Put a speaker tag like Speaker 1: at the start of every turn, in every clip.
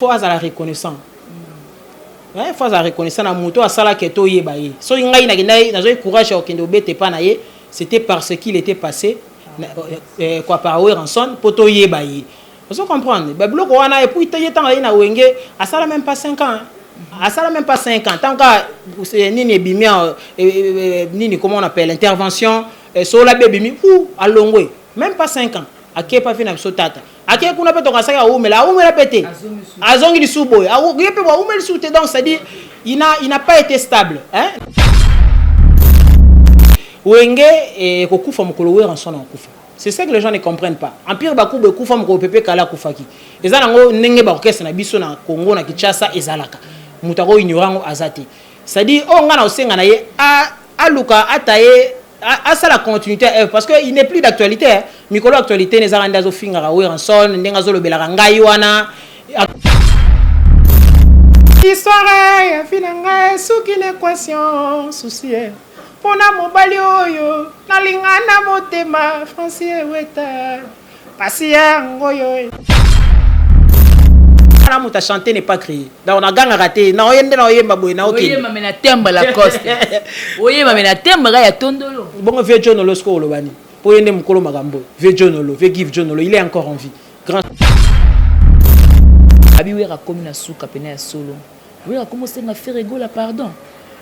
Speaker 1: Faut azala reconnaissant. Hein, faut azala reconnaissant na moto asalaki ete oyeba ye. Soki ngai nakendaki, nazwaki courage ya kokende obeta epa na ye, c'était parce qu'il était passé na, quoi, par Werrason mpo toyeba ye. Ozo comprendre ba biloko wana? Et puis ye, ntango azali na Wenge, asala même pas 5 ans, hein. Asala même pas 5 ans. Tant ka nini ebimi, nini, comment on appelle, intervention sola be ebimi ou alongwe, même pas 5 ans akepa fi na biso. Tata ake kuna mpe, tokasaki awumela, awumela mpe te, azongi lisusu boye, ye mpe bo awumeli lisusu te. Donc c'est à dire il n'a pas été stable, hein? Wenge ekokufa mokolo Werrason akufa. C'est ça que les gens ne comprennent pas. Empire Bakuba ekufa mokolo Pepe Kala akufaki. Eza nango ndenge baorchestre na biso na Congo, na Kinshasa, ezalaka. Moto akoignore yango aza te. C'est-à-dire oyo ngai na osenga na ye, aluka ata ye asala continuité ya œuvre, parce que il n'est plus d'actualité, hein. Mikolo actualité ezalaka nde azofingaka Werrason, ndenge azolobelaka ngai wana. Histoire ya vie na ngai soki na équation souci mpona mobali oyo nalinga na motema, Francis Eweta, pasi yango oyo na moto achante n'est pas crié. Donc nagangaka te, na oye nde na oyemba boye na okende.
Speaker 2: Oyemba me na temba Lacoste, oyemba me na temba kaka ya tondolo.
Speaker 1: Bongo vieux John Olo sikoyo, oloba nini? Mpo ye nde mokolo makambo. Vieux John Olo, vieux Give John Olo, il est encore en vie, grand.
Speaker 2: Abi Wera akomi na suka pene ya solo. Wera akomi osenga Ferre Gola pardon.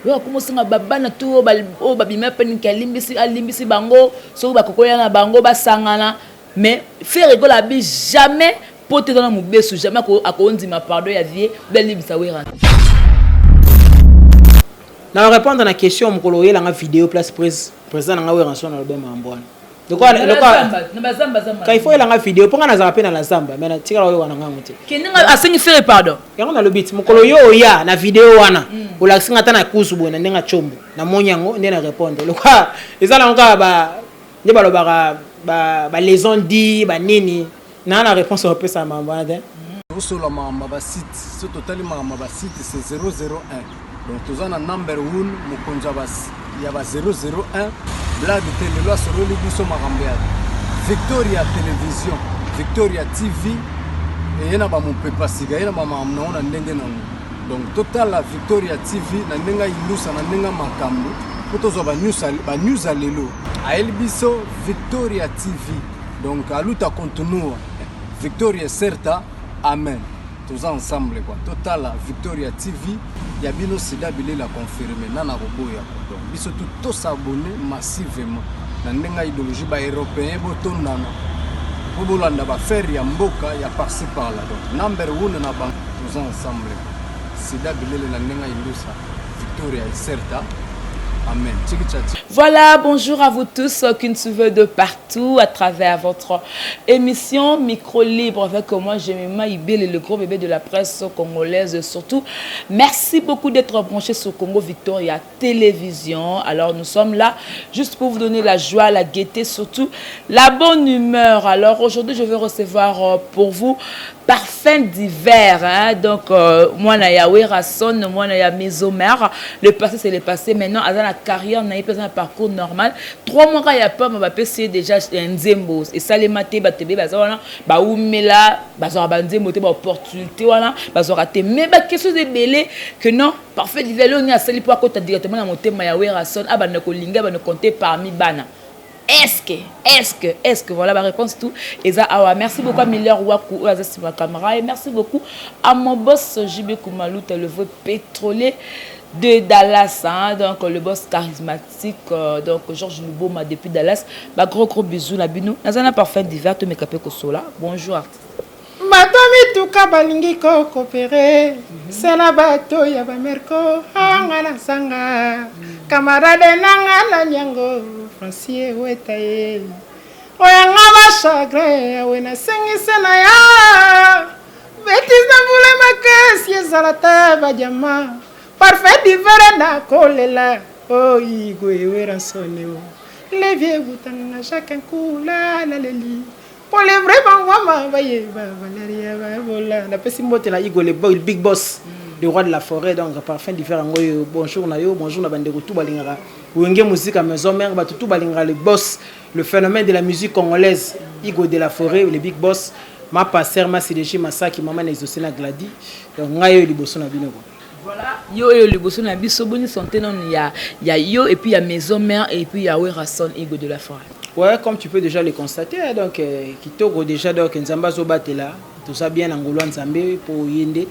Speaker 2: Wera akomi osenga babana tu oyo babima peniki, alimbisi, alimbisi bango. Soki bakokoya na bango basangana, mais Ferre Gola abi jamais, po te eza na mobesu, jamais akondima pardon ya vie obe alimbisa Wera.
Speaker 1: Na répondre na question mokolo oyelanga vidéo place président na nga Werrason alobi makambo wana.
Speaker 2: Na bazamba.
Speaker 1: Ka il faut oyelanga vidéo, mpo nga nazala mpe na la zamba, mais natikala oyoka na ngango te.
Speaker 2: Kendenge asengi Ferre pardon.
Speaker 1: Yango nalobi ti mokolo yo oya na video wana, olakisi nga ata na kuzu boye na ndenge ya tshombo, namoni yango nde na répondre. Lokwa eza nango kaka ba nde balobaka ba di banini naa na réponse opesa mambo wana te.
Speaker 3: Tosola makambo ya basite. So totali makambo ya basite, c'est 001. Donc toza na number 1, mokonzi ya ba 001, blague te. Lelo asololi biso makambo ya Victoria Télévision, Victoria TV. Eye na bamopepa sika, ye na bamakambo nango na ndenge nango. Donc totala Victoria TV na ndenge ayindusa, na ndenge ya makambo, mpo tozwa banews ya lelo. Ayeli biso Victoria TV. Donc aluta continua, victoria certa, amen. Toza ensemble quoi. Totala Victoria TV ya bino. Sida bilela confirme nana koboya. Donc biso tu tosabone massivement na ndenge ya idéologie. Baeuropéen botondana mpo bolanda baaffaire ya mboka ya par-ci par-là. Donc number one na bango, toza ensemble quoi. Sida bilele na ndenge ya indusa, victoria certa, amen. Tiki tchati.
Speaker 2: Voilà, bonjour à vous tous qui nous suivez de partout à travers votre émission Micro Libre avec moi, Jemima Ibele, le gros bébé de la presse congolaise. Surtout, merci beaucoup d'être branché sur Congo Victoria Télévision. Alors, nous sommes là juste pour vous donner la joie, la gaieté, surtout la bonne humeur. Alors, aujourd'hui, je vais recevoir pour vous Parfum d'hiver, hein? Donc, moi, na Werrason, moi, na maison mère. Le passé, c'est le passé. Maintenant, à la carrière, on a eu un parcours normal. 3 mois, il y a pas, on va passer déjà un nzembo. Et ça, les matés, bah, tebe, bah, wana, bah, oumela, bah, ça, bah, nzembo, te, bah, opportunité, wana, bah, ça raté. Mais, bah, quelque chose de belé, que non, Parfum d'hiver, on est à sali pour akota directement dans mon thème, ya Werrason, ah, bah, ne kolinga, bah, ne compter parmi bana. Est-ce que, voilà ma réponse tout. Et ça, ah ouais, merci beaucoup à Miller Waku, oyo aza nsima caméra, et merci beaucoup à mon boss JB Koumalouta, le vrai pétrolier de Dallas, hein, donc le boss charismatique, donc Georges Luboma depuis Dallas. Bah, gros gros bisous na bino. Nazana Parfum d'hiver, to mekape kosola. Bonjour artiste.
Speaker 1: Bato mituka balingi kokopere sela, bato ya bamerko anga na sanga camarade nanga na nyango Francie Weta ye oyanga bachagrin awe nasengise na ya betise na mvula makasi ezala te badiama Parfum d'hiver na kolela oigwe Werrason o levi ebutanga chacun kula naleli pour les vrais bangwama bayeba Valeria babola. Napesi mbote na Igo le big boss, le roi de la forêt. Donc Parfum d'hiver yango oyo. Bonjour na yo, bonjour na bandeko tu balingaka Wenge Musique à Maison Mère, bato tu balingaka le boss, le phénomène de la musique congolaise, Igo de la forêt, le big boss. Ma pasteur Masideji Masaki, mama na Exaucé na Glady. Donc ngai oyo liboso na bino quoi.
Speaker 2: Voilà, yo oyo liboso na biso. Boni santé nanu ya yo et puis ya maison mère et puis ya Werrason, Igwe de la forêt?
Speaker 1: Ouais, comme tu peux déjà le constater, hein, donc kitoko déjà, donc Nzambe azobatela, toza bien na ngolo ya Nzambe po yende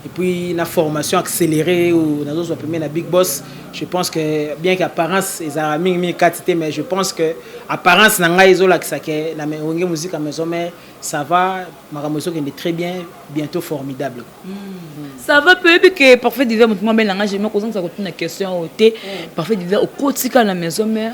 Speaker 1: et puis na formation accélérée ou nazozwa pembeni na Big Boss. Je pense que bien qu'apparence ezalaka mingimingi kati te, mais je pense que apparence na ngai ezolakisa ke na Wenge Musique Maison Mère, ça va, makambo ezokende très bien, bientôt formidable.
Speaker 2: Ça va mpe. Oyebi ke Parfait Divers, motu mwa nanga jema kozangisa kotuna question oyo te. Parfait Divers, okotika na maison mère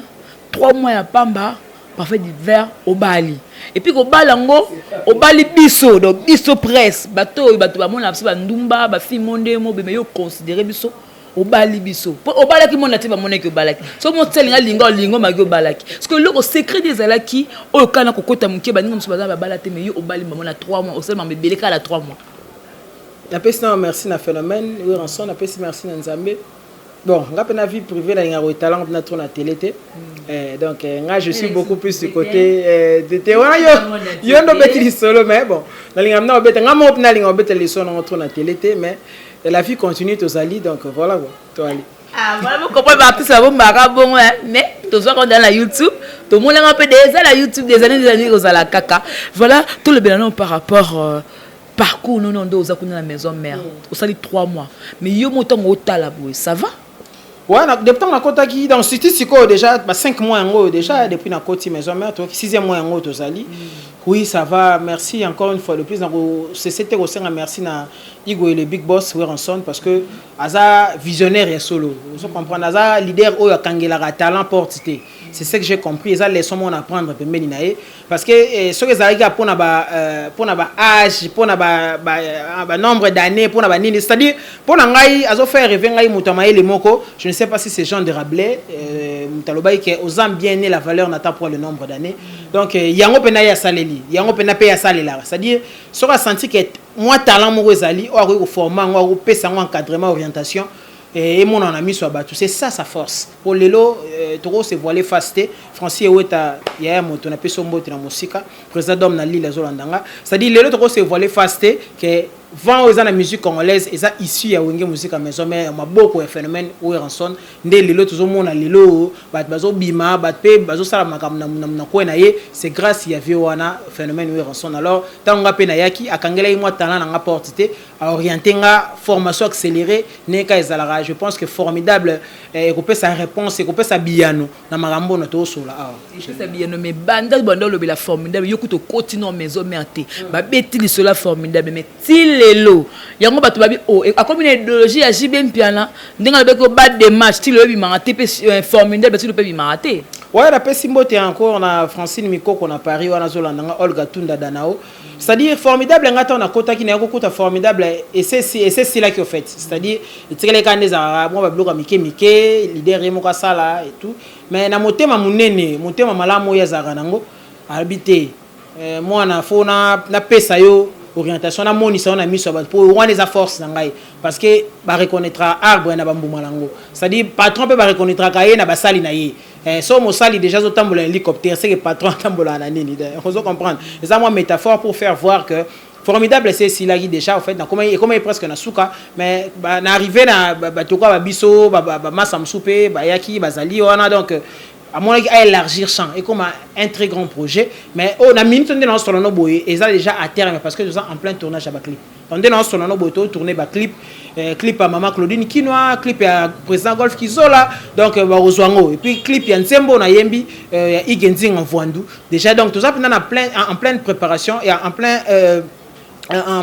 Speaker 2: 3 mois ya pamba. Parfait Divers, obali et puis kobala yango, obali biso, donc biso presse, bato oyo bato bamona biso bandumba, bafilme nde mobeme, yo considéré biso, obali biso po obalaki mona te, bamonaki obalaki. So moti alinga alinga olingo maki obalaki, parce que eloko secret ezalaki oyo kaka na kokota moke. Baninga mosusu baza babala te, mais yo obali bamona 3 mois, osalema ebele kaka na 3 mois.
Speaker 1: Napesi na merci na phénomène Werrason, napesi merci na Nzambe. Bon, nga mpe na vie privée nalingaka koetalango mpena trop na télé te. Donc nga je suis beaucoup plus du côté de te wana yo yo ndo obeti lisolo, mais bon, nalingaka mna obeta nga moko mpe nalinga obeta lisolo nango trop na télé te, mais la vie continue, tozali, donc voilà quoi, toali.
Speaker 2: Ah, voilà, vous comprenez, baartiste babombaka bongo, mais tozwaka na YouTube, tomonanga mpe eza na YouTube des années, des années kozala kaka. Voilà, tolobela nano par rapport parcours nono nde oza kuna na maison mère, osali 3 mois, mais yo mo ntango otala boye, ça va?
Speaker 1: Ouais, depuis ntango nakotaki, donc surtout sikoyo déjà ba 5 mois yango oyo déjà depuis nakoti maison mère, tokoki 6e mois yango oyo tozali. Oui, ça va, merci encore une fois de plus. Nakosese te kosenga merci na Igwe, le big boss Werrason, parce que aza visionnaire ya solo, ozo comprendre, aza leader oyo akangelaka talent porte te. C'est ce que j'ai compris, eza leçon moko na apprendre pembeni na ye, parce que soki ezalaki kaka mpona ba âge, mpona ba nombre d'années, mpona banini, c'est-à-dire mpona ngai azofaire rêver ngai moto ya mayele moko, je ne sais pas si c'est Jean de Rabelais, moto alobaki ke oza bien né, la valeur n'attend pas le nombre d'années. Donc yango mpena ye asaleli yango mpena mpe ye asalelaka, c'est-à-dire soki asanti ke mwa talent moko ezali oyo akoki koforma yango, akopesa yango encadrement, orientation, emonana na miso ya bato, c'est ça sa force. Po lelo tokose voiler face te. Francis Eweta, yaya moto napesi yo mbote na mosika, président d'homme na Lille azolanda nga. C'est-à-dire lelo tokose voiler face te ke vent oyo eza na musique congolaise eza issu ya Wenge Musique ya maison mère, ya maboko ya phénomène Werrason. Nde lelo tozomona lelo oyo bato bazobima, bato mpe bazosala makambo na kwe na ye, c'est grâce ya vie wana, phénomène Werrason. Alors ntango nga mpe nayaki, akangelaki mwa talent na nga porte te, aorienté nga, formation accélérée ndenge ezalaka. Je pense que formidable ekopesa réponse, ekopesa biyano na makambo na tozosola awa.
Speaker 2: Epesa biyano, mais banda banda olobela formidable, yo kuta okoti na maison mère te, babeti lisolo ya formidable, mais ti lelo yango bato babi o akomi na idéologie ya JB Mpiana, ndenge alobaki ba démarche, ti lelo ebimaka te mpe formidable ti lelo mpe ebimaka te.
Speaker 1: Ouais, napesi mbote encore na Francine Mikoko na Paris wana azolanda nga, Olga Tunda Danao. C'est-à-dire formidable, nga ntango nakotaki, naye kokuta formidable esesilaki au fait, c'est-à-dire etikalaki kaka nde ezalaka mwa babiloko ya mike mike, leader ye moko asala et tout. Mais na motema monene, motema malamu oyo azalaka nango, alobi te, mwana fo napesa yo orientation, namonisa yo na miso ya bato, mpo wana eza force na ngai, parce que bareconnaîtra arbre na bambuma nango, c'est-à-dire patron mpe bareconnaîtraka ye na basali na ye. So mosali déjà azotambola hélicoptère, c'est que patron atambolaka na nini? Ozo comprendre, eza mwa métaphore pour faire voir que formidable esilaki déjà en fait, ekomaki presque na suka. Mais na arrivé na bato kwa babiso, bamasa mosusu mpe bayaki, bazali wana. Donc amonaki aélargir champ, ekoma un très grand projet. Mais oyo na minute nde naosolola no boye, eza déjà à terme, parce que toza en plein tournage ya baclip. Donc nde naosolola no boye, totourne baclip, clip ya mama Claudine Kinwa, clip ya président Golf Kizola, donc bakozwa yango, et puis clip ya nzembo nayembi ya Ige Nzinga Mvwandu déjà. Donc toza mpenza na plein, en pleine préparation ya en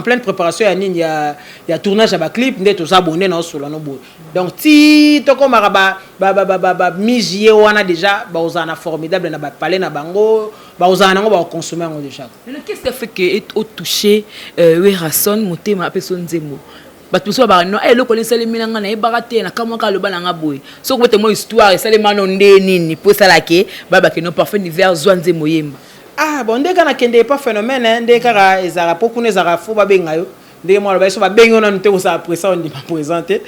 Speaker 1: pleine préparation ya nini, ya tournage ya baclip. Nde toza boye, nde naosolola no boye. Donc ti tokomaka ba mi-juillet wana, déjà bakozala na formidable na bapalais na bango, bakozala nango, bakoconsommer yango déjà.
Speaker 2: Mais qu'est-ce qui a fait que otouché Werrason motema, apesa nzembo? Bato mosusu babaka no eloko nini esalemi na ngai, nayebaka te, nakamwaka, aloba na nga boye. Soki bote mo histoire esalema no nde nini mpo esalake babake no Parfait Divers zwa nzembo, oyemba?
Speaker 1: Ah bon, nde kaka nakende epa phénomène, nde kaka ezalaka mpo kuna ezalaka fo babenga yo. Ndenge mwana baye, so babengi yo nanu te, kozala presa ondima présent te.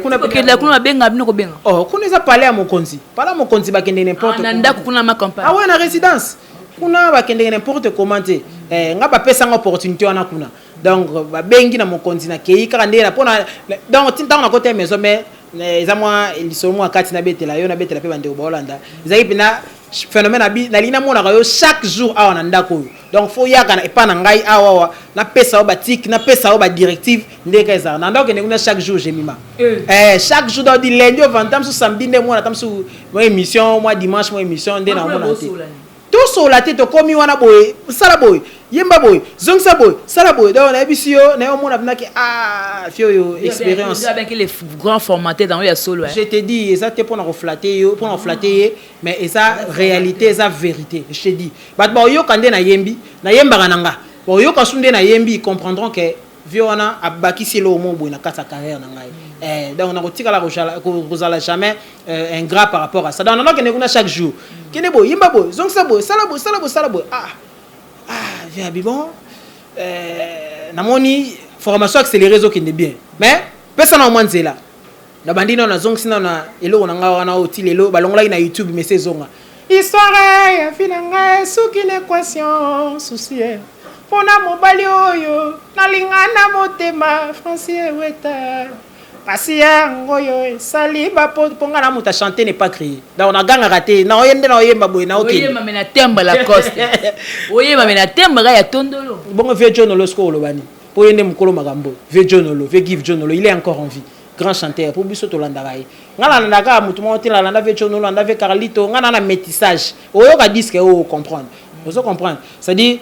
Speaker 2: Kuna okendela kuna, babenga bino kobenga?
Speaker 1: Oh, kuna eza palais ya mokonzi, palais ya mokonzi, bakende n'importe
Speaker 2: Na ndako kuna ma campagne?
Speaker 1: Ah ouais, na résidence. Kuna bakendeke n'importe comment te. Nga bapesanga opportunité wana kuna, donc babengi na mokonzi, nakei kaka ndenge na mpona. Donc ti ntango nakota ya maison, mais eza mwa lisolo mwa kati nabetela yo, nabetela mpe bandeko baolanda. Ezalaki mpena phénomène abi nalingi namonaka yo chaque jour awa na ndako oyo. Donc faut yaka epa na ngai awa awa, napesa yo batike, napesa yo badirective ndenge ezala na ndako. Okende kuna chaque jour, Jemima. Chaque jour, donc du lundi au vendredi, mosusu samedi nde mwana, ta mosusu mwa émission, mwa dimanche mwa émission nde naomona te. Tosola te, tokomi wana boye, sala boye, yemba boye, zongisa boye, sala boye. Donc nayebisi yo, naye omona mpinaki, ah, fi oyo expérience.
Speaker 2: Abenki les grands formateurs dans ya solo.
Speaker 1: Je te dis, eza te mpona koflatter yo, mpona koflatter ye, mais eza réalité, eza vérité. Je te dis, bato baoyoka nde nayembi, nayembaka na nga, baoyoka su nde nayembi, ils comprendront que vie wana abakisi eloko moko boye na kati ya carrière na ngai. Donc nakotikala kozala jamais ingrat par rapport à ça. Donc nanokende kuna chaque jour, kende boye, yemba boye, zongisa boye, sala boye, sala boye, sala boye. Ah ah, vie abi bon, namoni formation accélérée ezokende bien, mais pesa na mwa nzela. Nabandi nano, nazongisi nano na eloko na ngai wana oyo ti lelo balongolaki na YouTube, mais se ezonga. Histoire ya vie na ngai esuki na équation souci mpona mobali oyo nalinga na motema, Francis Eweta. Pasi yango oyo esali bapo mpo ngai na moto achante n'est pas crier. Donc nagangaka te, naoye nde naoyemba boye, naokende.
Speaker 2: Oyemba me na temba Lacoste, oyemba me na temba kaka ya tondolo.
Speaker 1: Bongo vieux John Olo sikoyo oloba nini? Mpo ye nde mokolo makambo. Vieux John Olo, vieux Give John Olo, il est encore en vie, grand chanteur. Mpo biso tolandaka ye, nga nalandaka kaka motu moko te. Nalanda vieux John Olo, nalanda vieux Carlito. Nga na métissage, oyoka disque oyo, ocomprendre, ozo comprendre. C'est à dire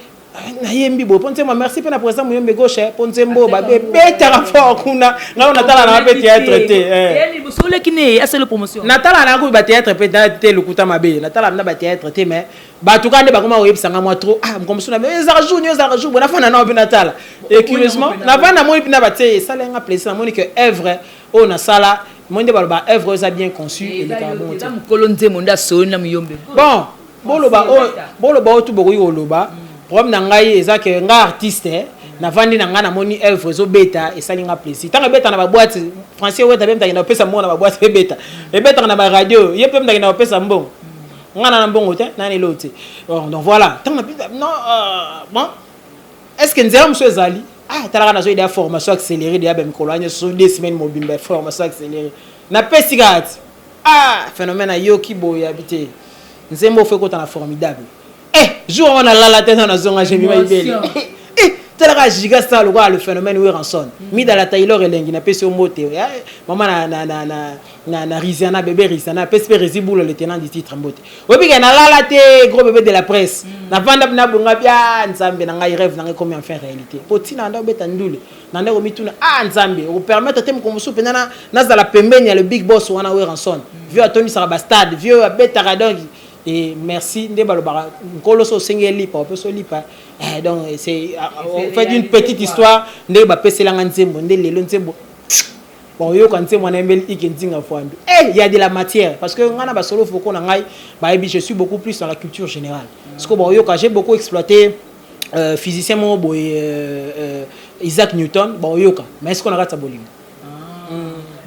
Speaker 1: nayembi boye mpo nzembo. Merci mpe na président Muyombe Gauche mpo nzembo babetaka fort kuna. Ngai oyo natala nanga mpe théâtre te.
Speaker 2: Oleki ne asala promotion.
Speaker 1: Natala nanga kuyi bathéâtre mpe te, lokuta mabe. Natala na bathéâtre te, mais bato kaka nde bakoma koyebisanga mwa trop. Ah, mokomosu na ezalaka jour nio, ezalaka jour boye, nafanda nao mpe natala. Et curieusement navanda, namoni mpena batie, esala yanga plaisir. Namoni que œuvre oyo nasala, moi nde baloba œuvre oyo eza bien conçu, elekaka bongo te.
Speaker 2: Mokolo nzembo nde asoli na Muyombe.
Speaker 1: Bon, boloba oyo, boloba oyo tu bokoki koloba. Problème na ngai eza ke nga artiste, navandi na ngai, namoni œuvre ezobeta, esali nga plaisir. Ntango ebeta na baboîte, Français Weta mpe mtakenda kopesa mbongo na baboîte. Ebeta, ebetaka na baradio, ye mpe mtakenda kopesa mbongo. Nga na mbongo te, nani elo te. Donc voilà, ntango non, bon, est ce que nzela mosusu ezali? Ah, talaka, nazoyeda ya formation accélérée deya bamikolo wana nyonso, 2 semaines mobimba ya formation accélérée. Napesi kaka ti, ah, phénomène ayoki boye, abi te, nzembo ofo ekota na formidable. Jour wana nalala te, nazonga, Jemima Ibele. Talaka giga star lokola le phénomène Werrason, Midala Taylor elengi, napesi yo mbote mama na Riziana, bébé Riziana. Apesi mpe Rési Bulo, le tenant du titre, mbote. Oyebi ke nalala te, gros bébé de la presse. Navanda nabonga bia Nzambe na ngai, rêve na ngai komi enfin réalité. Po ntina nda obeta ndule na nde komituna: ah Nzambe, okopermettre te moko mosusu mpenza nazala pembeni ya le big boss wana Werrason, vieux atondisaka bastade, vieux abetaka. Donc et merci nde balobaka nkolo so osengi elipa, opesi olipa. Donc c'est en fait une petite histoire ndenge bapeselanga nzembo nde lelo nzembo. Bon, oyoka nzembo wana embeli Ike Nzinga Fwandu. Eh, y a de la matière, parce que ngai na basolo foko na ngai bayebi, je suis beaucoup plus dans la culture générale. Parce que baoyoka, j'ai beaucoup exploité physicien moko boye, Isaac Newton, baoyoka. Mais est ce qu'on na kati ya bolingo?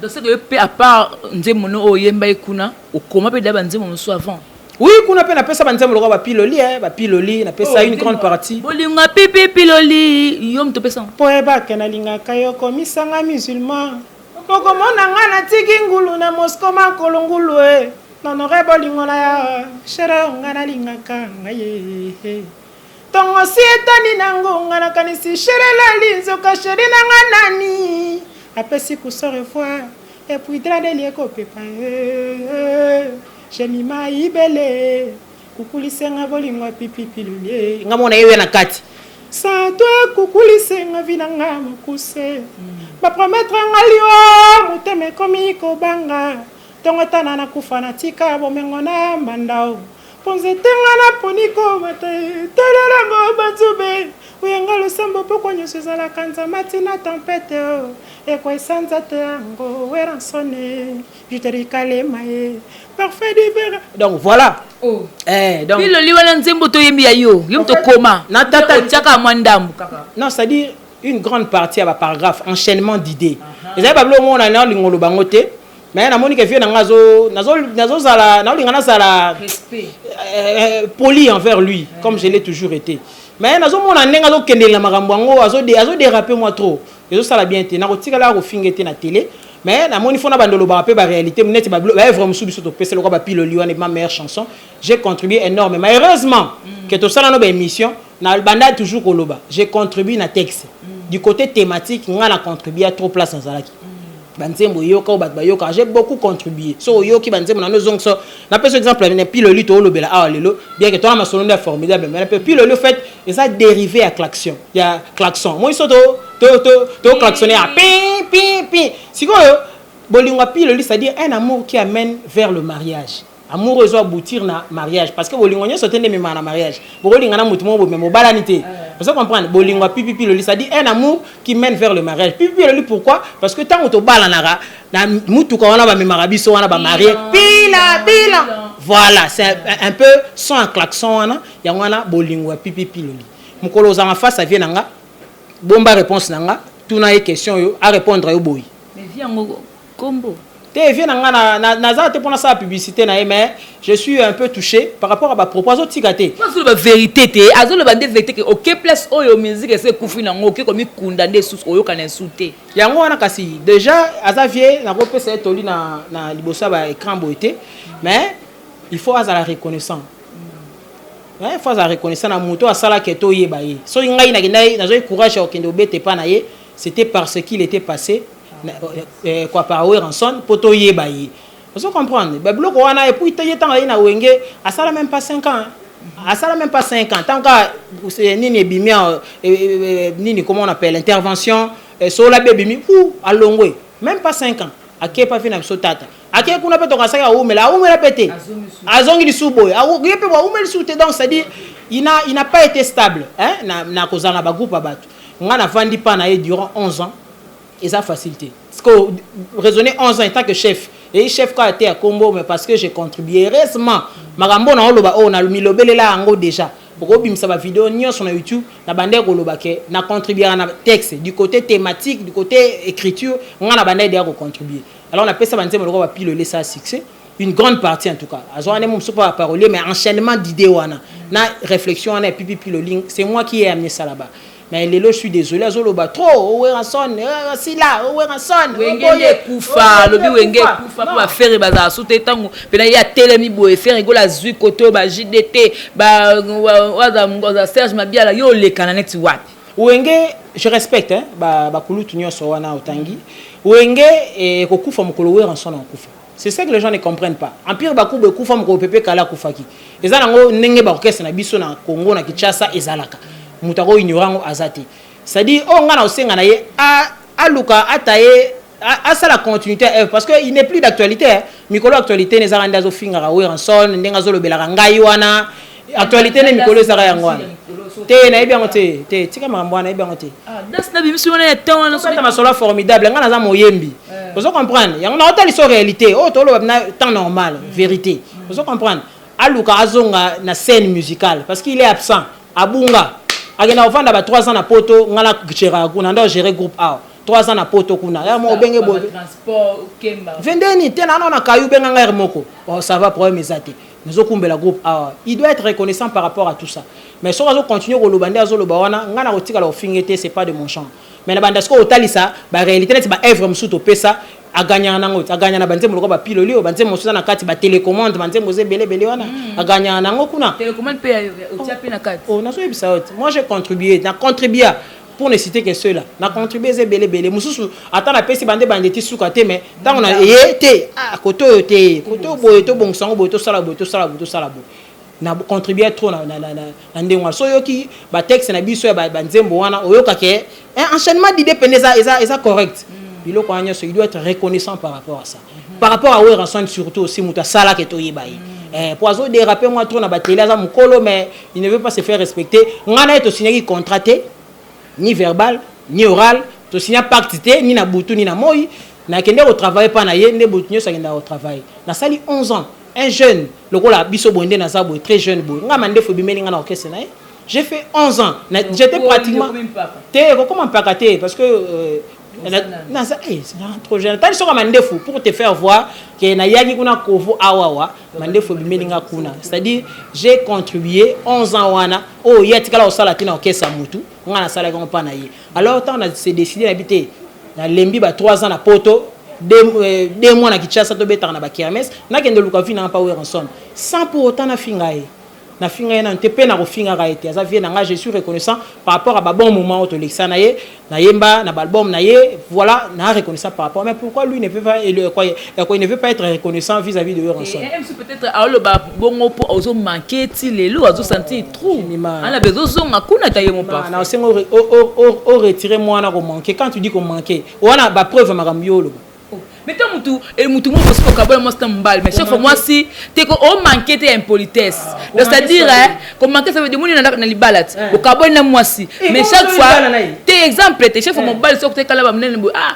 Speaker 2: Donc c'est que mpe à part nzembo no oyo oyemba ye kuna, okoma mpe da banzembo mosusu avant?
Speaker 1: Oui, kuna mpe napesa banzembo lokola bapiloli, bapiloli napesa une grande partie.
Speaker 2: Bolingo pipi piloli, yo moto opesa?
Speaker 1: Mpo yebake nalingaka yo, komisanga musulman, okomona nga natiki ngulu na Mosco, makolo ngulu e nonore bolingo na ya chere nga nalingaka ngai ye. Ntongo si etani na ngonga, nakanisi chéri elali, nzoka chéri na nga nani apesi kuso revoir et puis dradeli ekopepa. Jemima Ibele kukulisenga bolingo pipipilulie nga mona ye na kati sans toi, kukulisenga vie na nga mokuse, bapromettre nga liwa, motema ekomi kobanga. Ntongo tana nakufa, natika bomengo na mbandao mpo nzete nga naponi komata talelango banzube oyenga losambo pokwa nyonso ezalaka nzamba ntina tempête o ekwa nzate yango Werrason juterikalema ye parfait d'hiver. Donc voilà.
Speaker 2: Oh.
Speaker 1: Donc
Speaker 2: piloli wana nzembo toyembi ya yo, yo moto okoma?
Speaker 1: Na tata-
Speaker 2: Otiaka mwa ndambu kaka?
Speaker 1: Non, c'est-à-dire une grande partie ya baparagraphe, enchaînement d'idées. Ezali babilo omona na olingo oloba yango te. Mais namoni ke vieux na nga nazozala, naolinga nazala poli envers lui comme je l'ai toujours été. Mais nazomona ndenge azokendelela makambo yango, azodérape moi trop, ezosala bien te. Nakotikala kofinga te na télé, mais namoni fona bando olobaka mpe baréalité neti baœuvre mosusu biso topesa lokwa bapiloli wana, ma meilleure chanson, j'ai contribué énormément. Heureusement que tosala no baémission na banda toujours koloba, j'ai contribué na texte du côté thématique. Nga na contribué trop, place nazalaki banzembo eyoka oyo bato bayokaka, j'ai beaucoup contribué. So oyoki banzembo na nozongisa, napesa exemple na piloli toolobela awa lelo, bien que tona masolo nde ya formidable, mais mpe piloli au fait eza dérivé ya klaxon, ya klaxon. Moi so to klaxonne ya pin pin pin. Sikoyo bolingo ya piloli, c'est-à-dire un amour qui amène vers le mariage, amour oyo ezo aboutir na mariage, parce que bolingo nyonso te nde ememaka na mariage. Bokolinga na motu moko boye, mobalani te. Ozo comprendre? Bolingo ya pipipi loli, c'est-à-dire un amour qui mène vers le mariage. Pipipi loli, pourquoi? Parce que ntango tobalanaka na mutuka wana bamemaka biso wana bamarie, pila pila, voilà, c'est un peu son un klaxon wana. Yango wana bolingo ya pipipi loli. Mokolo ozanga face à vieux na nga, bomba réponse na nga, tuna ye question oyo, arépondre yo boye.
Speaker 2: Mais vieux yango kombo?
Speaker 1: Te, vieux na nga naza te mpona sala publicité na ye, mais je suis un peu touché par rapport à bapropos azotika te.
Speaker 2: Azoloba vérité te, azoloba nde vérité ke oke place oyo musique ese ekufi nango, oke komikunda nde esusu oyoka na esu te.
Speaker 1: Yango wana kasi déjà aza vieux, nakopesa ye toli na liboso ya baécran boye te, mais il faut azala reconnaissant. Il faut azala reconnaissant na moto asalaki ete oyeba ye. Soki ngai nakendaki, nazwaki courage ya kokende obeta epa na ye, c'était parce qu'il était passé quoi par Werrason mpo toyeba ye. Ozo comprendre babiloko wana? Et puis ye ntango aye na Wenge, asala même pas 5 ans, asala même pas 5 ans. Tant ka nini ebimi, nini, comment on appelle, intervention sola be ebimi ou alongwe, même pas 5 ans akepa fi na biso tata ake kuna mpe tokasaki awumela, awumela mpe te, azongi lisusu boye, ye mpe bo awumeli lisusu te. Donc c'est à dire il n'a pas été stable, hein, na kozala na bagroupe ya bato. Nga navandi mpa na ye durant 11 ans, eza facilité parce que raisonner 11 ans en tant que chef et chef kaka te ya kombo, mais parce que j'ai contribué. Heureusement makambo na oloba oyo na milobelela yango déjà, okobimisa bavideo nyonso na YouTube na bandeki koloba ke na contribuera na texte du côté thématique, du côté écriture, nga na bandeki deya kocontribue. Alors napesa banzembo lokola bapilole, esa succès, une grande partie en tout cas. Azwa wana mosusu mpo baparolier, mais enchaînement d'idées wana na réflexion wana ya pipipi loling, c'est moi qui ai amené ça là-bas. Mais lelo je suis désolé, azoloba trop Werrason sila Werrason.
Speaker 2: Wenge nde ekufa, alobi Wenge ekufa mpo baFerre bazala su te. Ntango mpena ye atelemi boye, Ferre Gola azwi kote oyo ba JDT, baza Serge Mabiala, yo olekana neti wapi?
Speaker 1: Wenge, je respecte, hein, bakulutu nyonso wana otangi. Wenge ekokufa mokolo Werrason akufa. C'est ça que les gens ne comprennent pas. Empire Bakuba ekufa mokolo Pepe Kala akufaki. Eza nango ndenge baorchestre na biso na Congo, na Kinshasa ezalaka, moto akoignore yango aza te. C'est-à-dire oyo ngai na osenga na ye, aluka ata ye asala continuité ya œuvre, parce que il n'est plus d'actualité. Mikolo actualité ne ezaka nde azofingaka Werrason, ndenge azolobelaka ngai wana. Actualité ne mikolo ezaka yango wana te. Nayebi yango te te, tika makambo wana, nayebi yango te.
Speaker 2: Danse na bimisi wana ya temps wana.
Speaker 1: Obeta masolo formidable, ngai naza moyembi, ozo comprendre? Yango naotalisa réalité oyo toloba na temps normal, vérité, ozo comprendre? Aluka azonga na scène musicale parce qu'il est absent. Abunga, akenda kovanda ba 3 ans na poto. Ngai na géraka kuna, nde ogéré groupe awa 3 ans na poto kuna ya mo obenge boye vendeni te nano na kayu, benga ngai moko. Bon, ça va, problème eza te, nazokumbela groupe awa. Il doit être reconnaissant par rapport à tout ça. Mais soki azocontinue koloba nde azoloba wana, ngai na kotikala kofinge te, c'est pas de mon genre. Mais na banda sikoyo otalisa baréalité neti baœuvre mosusu topesa, aganyaka nango te. Aganya na banzembo lokola bapiloli oyo, banzembo mosusu eza na kati, batélécommande, banzembo eza ebele ebele wana, aganyaka nango kuna.
Speaker 2: Télécommande mpe otia mpe na kati.
Speaker 1: Oh, nazoyebisa yo te, moi j'ai contribué, na contribua, pour ne citer que ceux-là, na contribué, eza ebele ebele. Mosusu ata napesi bande bande ti suka te, mais ntango na ye te, ah, kote oyo te, kote oyo boye, tobongisa yango boye, tosala boye, tosala boye, tosala boye. Na contribue trop na ndenge wana. So oyoki batexte na biso ya banzembo wana, oyokake enchaînement d'idée pene eza correct. Biloko wana nyonso, il doit être reconnaissant par rapport à ça, par rapport à Werrason surtout aussi, moto asalaka toyeba ye. Po azodérape mwa trop na batele, aza mokolo mais il ne veut pas se faire respecter. Ngai na ye tosignaki contrat te, ni verbal ni oral, tosigna pacte te, ni na butu ni na moi. Nakende kotravaille mpa na ye nde butu nyonso akendaka kotravaille. Nasali 11 ans, un jeune lokola biso boye nde naza boye, très jeune boye, ngai mandefu ebimeli ngai na orchestre na ye. J'ai fait 11 ans. J'étais pratiquement te kokoma mpaka te parce que Naza trop jeune. Tali soka mandefu pour te faire voir que nayaki kuna kovo awawa, mandefu ebimeli nga kuna. C'est-à-dire, j'ai contribué 11 ans wana oyo ye atikala kosala te na orchestre ya mutu, nga nasalaki yango mpa na ye. Alors ntango na se décidé, nayebi te, nalembi ba 3 ans na Poto, 2 mois na Kinshasa, tobetaka na bakermesse, nakende luka vie nanga mpa Werrason sans pour autant nafinga ye. Nafinga ye nanu te, mpe nakofingaka ye te. Aza vie na nga, je suis reconnaissant par rapport à babon moment oyo tolekisa na ye, nayemba na baalbum na ye. Voilà, na reconnaissant par rapport. Mais pourquoi lui ne peut pas, quoi, quoi, il ne veut pas être reconnaissant vis-à-vis de Werrason?
Speaker 2: Peut-être aoloba bongo mpo ozomanke ti lelo, azosentir trop, ana bezozonga kuna ta ye mopa.
Speaker 1: Na osenga oretire mwana komanke. Quand tu dis komanke wana, bapreuve makambo yo oloba.
Speaker 2: Mais to mutu mutu moko soki okabola mwasi na mobali, mais chaque fois mwasi te ko omanke te ya impolitesse. Donc, c'est-à-dire, komanke, ça veut dire moni na libala ti okaboli na mwasi, mais chaque fois te, exemple te, chaque fois mobali soki tekala bamonene boye, ah,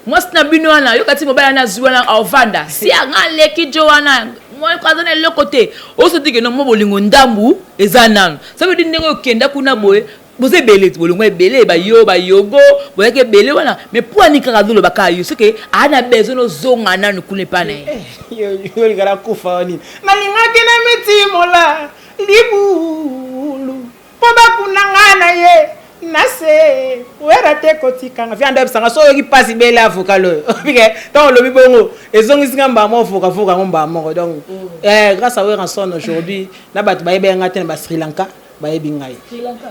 Speaker 2: mwasi na bino wana, yoka ti mobali wana azwi wana, avanda si anga aleki jo wana aza na eloko te, osotike no mo bolingo ndambu eza nanu. Ça veut dire ndenge okenda kuna boye, boza ebele, bolongo ebele, bayo bayogo boyaki ebele wana, mais mpo ani kaka azoloba kaka yo, soki aa na besoin ozonga nanu kuna epa na
Speaker 1: ye. Olikala kufa nini? Nalingaki na mitimola libulu mpo bakunanga na ye nase wera te kotikanga. Vianda oyebisanga so oyoki mpasi bele avocal oyo pike. Ntango olobi bongo, ezongisinga mbaa moko, fokafoka yango mbaa moko. Donc grâce à Werrason aujourd'hui, na bato bayebi nga te na ba Sri Lanka, bayebi ngai.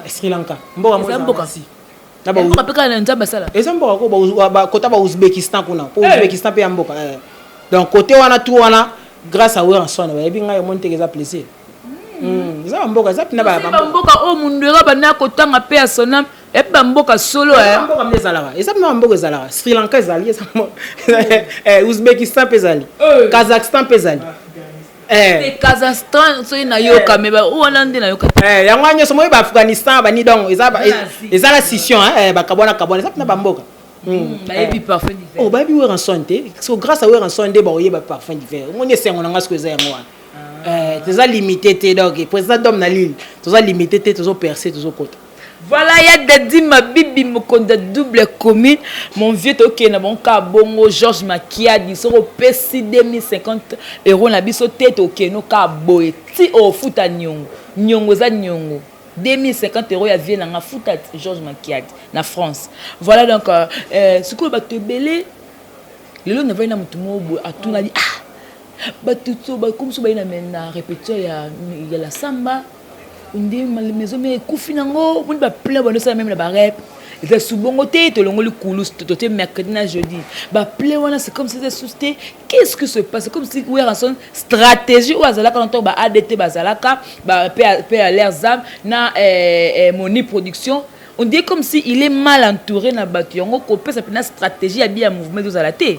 Speaker 1: Sri Lanka mboka.
Speaker 2: Mboka mpe kaka na Nzambe asala.
Speaker 1: Eza mboka ko kota ba Ouzbékistan kuna, po Ouzbékistan mpe ya mboka. Donc côté wana, tout wana, grâce à Werrason bayebi ngai. Omoni teke eza plaisir, eza bamboka, eza mpena
Speaker 2: bamboka oyo mundu eka banda kotanga mpe ya sonam epi bamboka solo.
Speaker 1: Mboka mpe ezalaka, eza mpena bamboka ezalaka. Sri Lanka ezali, Ouzbékistan mpe ezali, Kazakhstan mpe ezali.
Speaker 2: Kazakhstan soki nayoka, me wana nde nayoka.
Speaker 1: Yango wana nyonso moyi baAfghanistan bani. Donc eza la scission, bakabwana kabwana, eza mpena bamboka.
Speaker 2: Bayebi Parfum
Speaker 1: d'Hiver? Oh, bayebi Werrason te. So grâce à Werrason nde baoyeba Parfum d'Hiver. Omoni esengo na nga siko eza yango wana. Toza limité te. Donc président dome na Lille, toza limité te, tozoperce, tozokota.
Speaker 2: Voilà, ya Dadi Mabibi, mokonzi ya double commune, mon vieux. Tokende na bango kaka bongo. Georges Makiadi, soki opesi 2050 € na biso te, tokende kaka boye ti ofuta niongo. Niongo eza niongo. 2050 € ya vie nanga, futa. Georges Makiadi na France. Voilà, donc sikoyo bato ebele lelo navai na motu moko boye, atunali: ah, bato so bakomi so baye na répétition ya la samba nde maison mère ekufi nango, moni baplein bandosala même na barep eza su bongo te. Tolongoli kulu tote mercredi na jeudi, baplein wana, c'est comme si eza susu te. Qu'est-ce qui se passe? C'est comme si Werrason, stratégie oyo azalaka na ntango ba ADT bazalaka mpe à leurs âmes na moni production, on dirait comme si il est mal entouré na bato yango kopesa mpena stratégie ya bi ya mouvement ezozala te.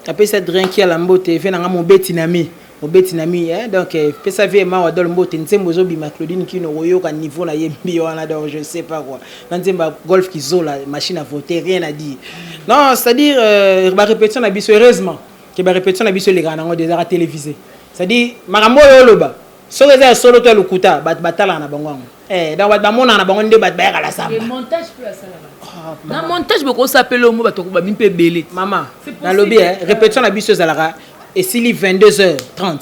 Speaker 1: Apesi Adrien Kiala mbote, ve nanga mobeti na mi, mobeti na mi, eh? Donc pesa vie ma wadol mbote. Nzembo ezobima, Claudine Kino, koyoka niveau na yembi wana. Donc je sais pas quoi, na nzembo ya Golf Kizola, machine à voter, rien à dire. Non, c'est à dire barépétition na biso, heureusement ke barépétition na biso elekaka nango ezalaka télévisé. C'est à dire makambo oyo oloba, soki eza ya solo to ya lokuta, bato batalaka na bango yango. Donc bato bamonaka na bango nde bato bayaka la samba.
Speaker 2: Montage mpe asalaka na montage, bokosapela omo bato bami mpe ebele.
Speaker 1: Mama, nalobi répétition na biso ezalaka esili 22h30,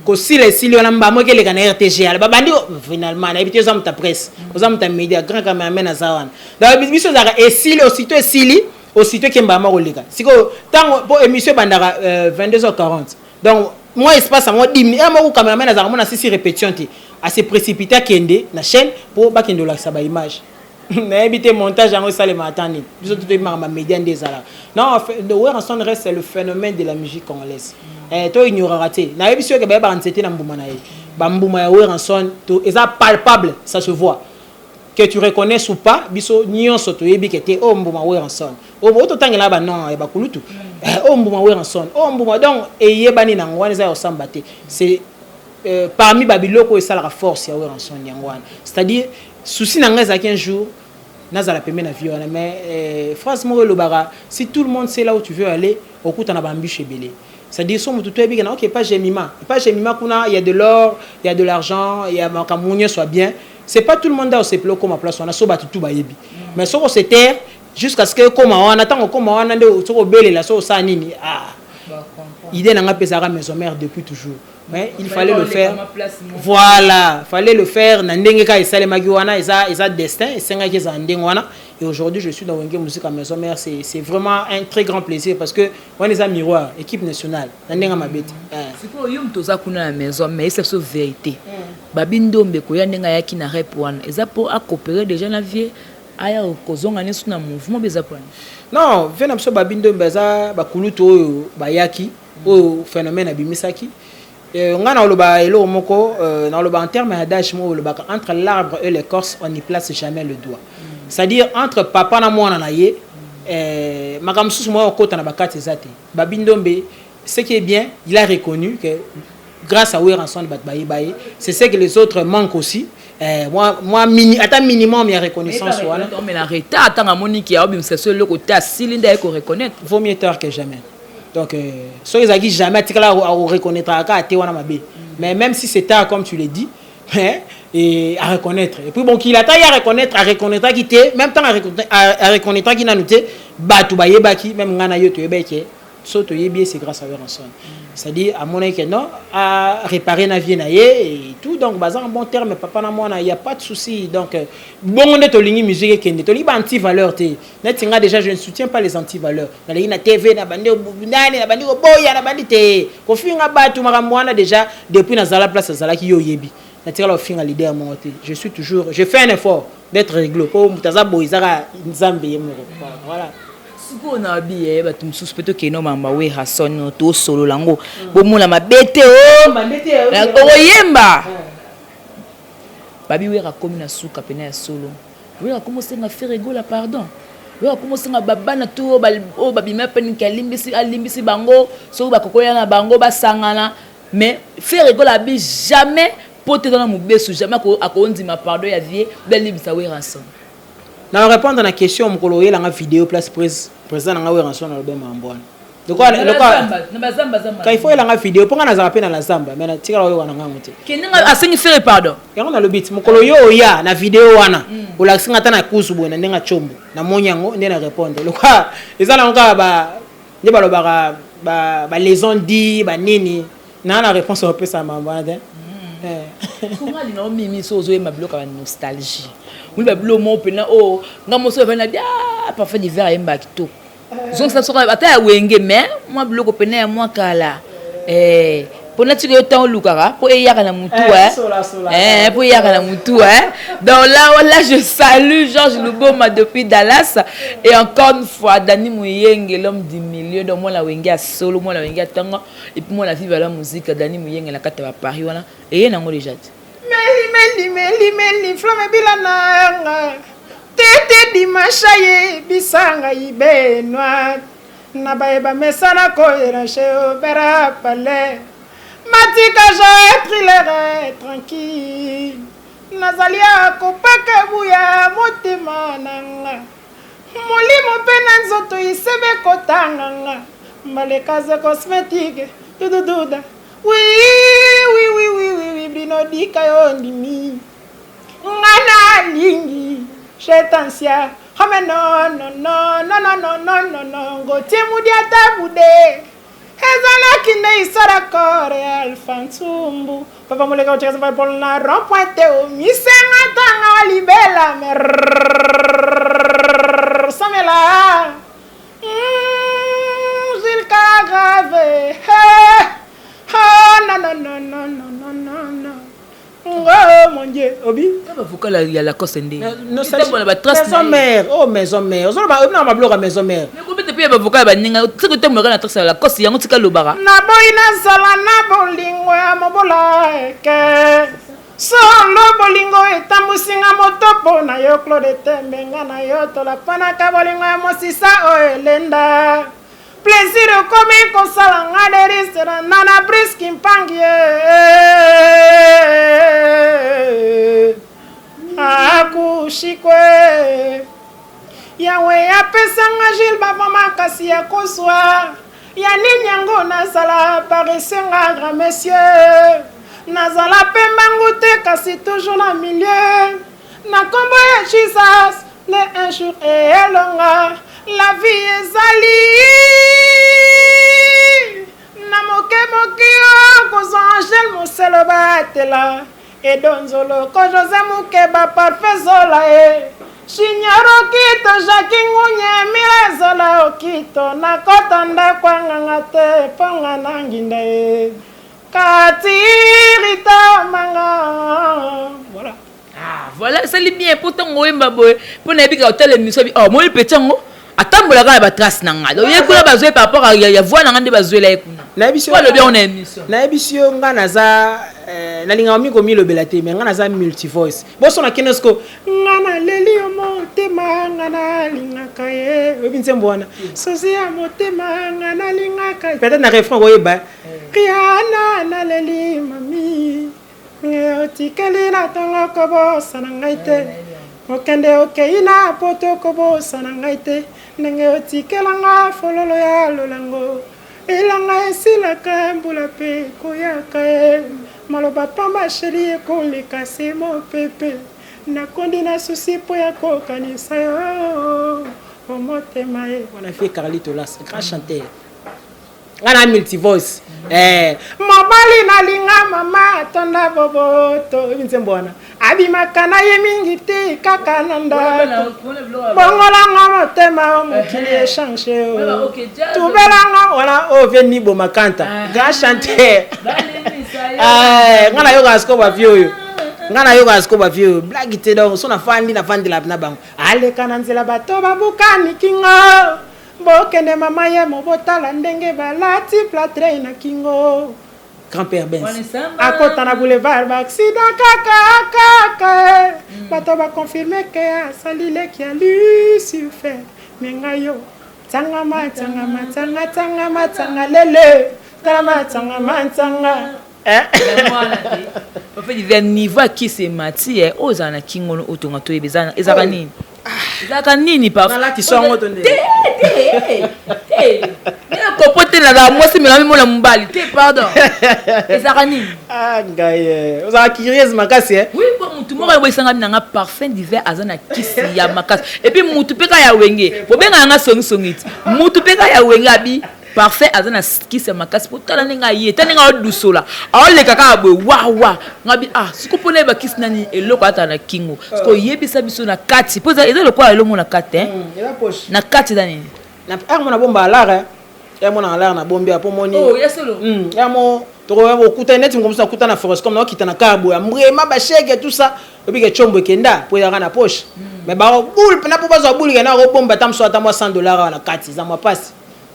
Speaker 1: kosila esili wana, mbamo ekeleka na RTG. Babandi finalement, nayebi te, oza moto ya presse, oza moto ya média, grand cameraman aza wana. Donc biso ezalaka esili aussitôt, esili aussitôt, ekembaka ma koleka. Sikoyo ntango po émission ebandaka 22h40, donc mwa espace yango 10 minutes moko, cameraman azalaka mona sisi répétition te, ase précipité, akende na chaîne mpo bakende olakisa baimage. Nayebi te montage yango esalema ata nini. Biso to toyebimaka bamédia nde ezalaka. Non, Werrason reste le phénomène de la musique congolaise. To ignoraka te. Nayebi soki bayebaka nzete na mbuma na ye. Bambuma ya Werrason eza palpable, ça se voit, que tu reconnaisses ou pas. Biso nyonso toyebi ke te oyo mbuma Werrason, oyo totangela banon ya bakulutu, oyo mbuma Werrason, oyo mbuma. Donc eyebani nango wana, eza ya kosamba te. C'est parmi babiloko oyo esalaka force ya Werrason yango wana. C'est-à-dire souci na ngai ezalaki un jour nazala pembe na vie wana. Mais phrase moko elobaka: si tout le monde sait là où tu veux aller, okutana baembûches ebele. C'est-à-dire so motu toyebi ke na ok, pas Jemima, pas Jemima kuna, il y a de l'or, il y a de l'argent, il y a makambo nyonso ya bien. C'est pas tout le monde osepela okoma place wana. So bato tu bayebi, mais soko se taire. Jusqu'à ce que ekóma wana, ntango okóma wana nde soki obelela, soki osala nini. Ah, idée na nga mpe ezalaka maison mère depuis toujours, mais il fallait le faire, voilà, fallait le faire na ndenge kaka esalemaki wana. Eza destin, esengaki ezala ndenge wana. Et aujourd'hui, je suis dans Wenge Musique à Maison Mère. C'est vraiment un très grand plaisir parce que wana eza miroir, équipe nationale na ndenge mabe te.
Speaker 2: Sikoyo yo moto oza kuna na maison, mais esa biso vérité. Babi Ndombe koya ndenge ayaki na rep wana, eza mpo acoopérer déjà na vieux, aya kozonga nyonso na mouvement mpe eza mpona?
Speaker 1: Non, vieux na biso Babi Ndombe aza bakulutu oyo bayaki, oyo phénomène abimisaki. Ngai naoloba eloko moko, naoloba en terme ya adage moko olobaka: entre l'arbre et l'écorce, on n'y place jamais le doigt. C'est-à-dire entre papa na mwana na ye, makambo mosusu moko okota na bakati eza te. Babi Ndombe, ce qui est bien, il a reconnu que grâce à Werrason bato bayeba ye. C'est ce que les autres manquent aussi. Moi, mini, ata minimum ya reconnaissance wana.
Speaker 2: Mais na retard, ntango amoniki aobimisa so eloko te, asili nde aye koreconnaître.
Speaker 1: Vaut mieux tard que jamais. Donc soki ezalaki jamais atikala akoreconnaître kaka te, wana mabe. Mais même si c'est tard, comme tu le dis, hein, et à reconnaître, et puis bon, qu'il ata ya reconnaître, areconnaîtraki te, même temps areconnaîtraki nanu te, bato bayebaki. Même ngai na yo toyebaki ke so toyebi ye, c'est grâce à Werrason. C'est-à-dire amonaki ke non, a réparé na vie na ye et tout. Donc baza en bon terme, papa na mwana, il y a pas de souci. Donc bongo nde tolingi musique ekende, tolingi ba anti-valeur te. Neti nga déjà, je ne soutiens pas les anti-valeurs. Nalingi na TV na bandi nani, na bandi koboya, na bandi te kofinga bato, makambo wana. Déjà depuis nazala place azalaki, yo oyebi, natikala kofinga leader moko te. Je suis toujours, je fais un effort d'être réglo, po moto aza boye, ezaka Nzambe ye moko. Voilà.
Speaker 2: Sikoyo na babi ye bato mosusu mpe tokende mamba Werrason, tosolola yango, bomona mabe te o okoyemba. Babi Wera akomi na suka pene ya solo. Wera akomi osenga Ferre Gola pardon. Wera akomi osenga babana to oyo babima peniki, alimbisi, alimbisi bango soki bakokoya na bango basangana. Mais Ferre Gola abi jamais, po te eza na mobesu, jamais akondima pardon ya vieux be alimbisa Werrason.
Speaker 1: Na répondre na question mokolo oyelanga vidéo place président nanga Werrason alobe mambo wana. Ka il faut oyelanga vidéo, mpo nga nazala mpe na la zamba, mais natikala oyoka na ngango te.
Speaker 2: Kendenga asengi Ferre pardon.
Speaker 1: Yango nalobi ti mokolo yo oya na vidéo wana, olakisi nga ata na kusu boye na ndenge ya tshombo, namoni yango nde na répondre. Lokwa eza nango kaka ba nde balobaka ba les on-dit banini naa na réponse opesa mambo wana te.
Speaker 2: Konga alinga omimi so ozoyemba biloko ya banostalgie, moni babilo moko mpena oyo nga moso evandi na bia Parfait d'hiver, ayembaka kitoko, zongisa soko ata ya Wenge, mais mwa biloko pene ya mwa kala, mpona tika yo ntango olukaka mpo eyaka na mutu, mpo eyaka na mutu. Donc là, là, je salue Georges Luboma depuis Dallas et encore une fois Dani Muyenge, l'homme du milieu. Donc mwana Wenge ya solo, mwana Wenge ya ntango, et puis mwana Viva la Musique, Dani Muyenge na kati ya baparis wana eye nango déjà te.
Speaker 1: Meli meli meli meli flamme bila nanga tete dimanche ayebisa ngai Benoit na bayeba mesana koyela chez Obera Palais matika joe trilere tranquille, nazali akopaka buya motema nanga, molimo mpe na nzoto isebe kotanganga mbalekaze cosmétique dudududa. Oui oui oui oui oui oui, bino dika yo ndimi nga nalingi jetansia hame. Non non non non non non non non non, Ngotie Mudiata bude ezalaki nde isala kore Alpha Ntsumbu papa moleka otikasa polo na rond point te omisenga tanga wa libela mer samela Gilles grave. Oh non non non non non non non non, oh mon Dieu, obi.
Speaker 2: Bavocal ya Lacoste nde.
Speaker 1: Maison mère, oh, maison mère, ozoloba oyebi na mabiloko ya maison mère.
Speaker 2: Kobete mpe ya bavocal ya baninga, soki otambolaka na trace ya Lacoste, yango tika lobaka.
Speaker 1: Naboyi nazala na bolingo ya mobola eke solo bolingo etambusinga moto mpo na yo Claude Tembe, nga na yo tolapanaka bolingo ya mosisa oyo elenda plaisir okomi kosala nga derisera nana briski mpangi akushikwe Yawe apesanga Gile bava makasi ya kozwa ya nini yango. Nazala paresenga grand monsieur, nazala mpe mbangu te, kasi toujours na milieu na nkombo ya Jesus. Nde un jour elonga. La vie ezali na moke moke okozwa Angèle Moselo batela Edo Nzoloko Jose Mukeba Parfait Zola e Junior Okito Jacques Ngunye Mira Zola Okito nakota ndako ya nganga te mpo nga na nginda e Kati Rita Manga voilà.
Speaker 2: Ah, voilà esali bien mpo ntango oyemba boye mpo nayebi kaka otala émission bi oh moi petit yango atambolaka na batrace na ngai donc ye kuna bazwi par rapport ya voix na ngai nde bazwela ye kuna
Speaker 1: nayebisi
Speaker 2: alobi yango na émission
Speaker 1: nayebisi yo ngai naza eh, nalingaka mingi komilobela te mais ngai naza multivoice boso na kende siko ngai naleli yo motema ngai nalingaka ye oyebi nzembo wana sozi ya motema ngai nalingaka peut-être na refrain okoyeba eh. riana naleli mami Otikali na tongo kobosana ngai te okende okei na poto kobosana ngai te ndenge otikela nga fololo ya lolango elanga esilaka mbula mpe ekoyaka e maloba pamba sheri ekoleka se mopepe nakondi na susi mpo ya kokanisa yo omotema e wana fie Carlito Las grand chanteur nga na multivoice eh mobali nalinga mama atonda boboto oyebi nzembo wana abimaka na ye mingi te kaka na ndako bongolanga motema o mokili echange o tubelanga wana oyo vie nibo makanta grand chanteur eh, nga nayokaka sikoyo bavie oyo nga nayokaka sikoyo bavie oyo blage te donc so nafandi nafandela na bango aleka na nzela bato babukani kingo Bokende mama yemo botala ndenge balati platre na kingo. Grand père Benz akota na boulevard ba accident kaka kaka eh. Mm. Bato ba confirme ke asali leki ya Lucifer me ngai yo tangama tangama tanga tangama tanga lele tangama tangama tanga
Speaker 2: eh. En fait, il niveau à qui c'est mati eh oyo ezala na kingo oyo tonga toyeba ezalaka nini ezalaka nini
Speaker 1: palatisa yango to nde
Speaker 2: te te kopo te nazala mwasi mela mimona mobali te pardon ezalaka nini
Speaker 1: ah, ngai eh. ozalaka curieuse makasi eh?
Speaker 2: oui po mutu moko ayebisanga nanga parfum d'hiver aza na kisi ya makasi epuis mutu mpe ka ya wenge bobengaka nga songisongi ti mutu mpe ka ya wenge abi Parfait aza na kisi ya makasi po tala ndenge aye tala ndenge aodusola aoleka kaka boye wawa ngabi ah siko mpo nayeba kisi nani eloko atala na kingo siko oyebisa biso na kati mpo eza lokola elongo na kati eh? Na kati eza nini
Speaker 1: ere mona bomba alare ere mona alare na bombi apo moni
Speaker 2: oh, ya solo
Speaker 1: ere mo tokokuta neti mokomosu nakuta na forest comme naokita na kar boye mbrema bashege tout ça obike chombo ekenda mpo ezalaka na poche mais baboule mpena mpo bazwa boule kenda bakobomba ata mosu ata mwa 100 dollar awa na kati eza mwa pasi.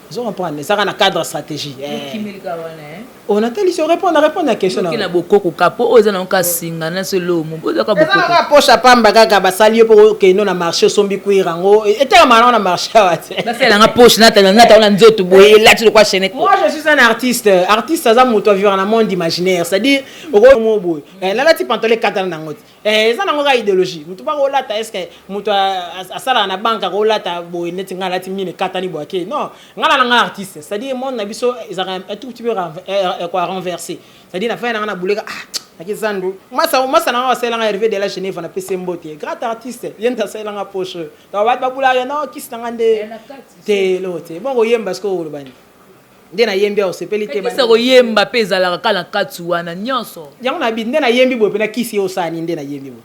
Speaker 1: Ozo comprendre ezaka na cadre stratégie.
Speaker 2: Eh. Eh.
Speaker 1: Oh natali si répondre répondre na question
Speaker 2: na. Na bokoko ka po oza na ka singa na se lomo. Oza ka bokoko.
Speaker 1: Eza ka poche pamba kaka basali yo po okende na marché osombi cuir yango. Etekama na marché awa te.
Speaker 2: Basala nga poche na tala na tala nzoto boye elati lokwa chaînette.
Speaker 1: Moi je suis un artiste. Artiste aza moto a vivre na monde imaginaire, c'est-à-dire oko mo boye. Eh, nalati pantalon ekatana nango te. Eh, eza nango kaka idéologie moto mpo akolata est ce que moto asalaka na banque akolata boye neti ngai alati mine ekatani boye ake non ngai na nanga artiste c'est à dire monde na biso ezalaka un tout petit peu eh, quoi renversé c'est à dire nafai nanga na buleka ah naki zandu masa masa nanga asalelanga Hervé de la Genève na pesi mbote grand artiste ye nde asalelanga poche donc bato babulaka non kisi nanga nde te eloko te bongo oyemba sikoyo oloba nini nde nayembi awa osepeli te
Speaker 2: kisi koyemba mpe ezalaka kaka na kati wana nyonso
Speaker 1: yango na nde nayembi boye mpena kisi ye osala nini nde nayembi boye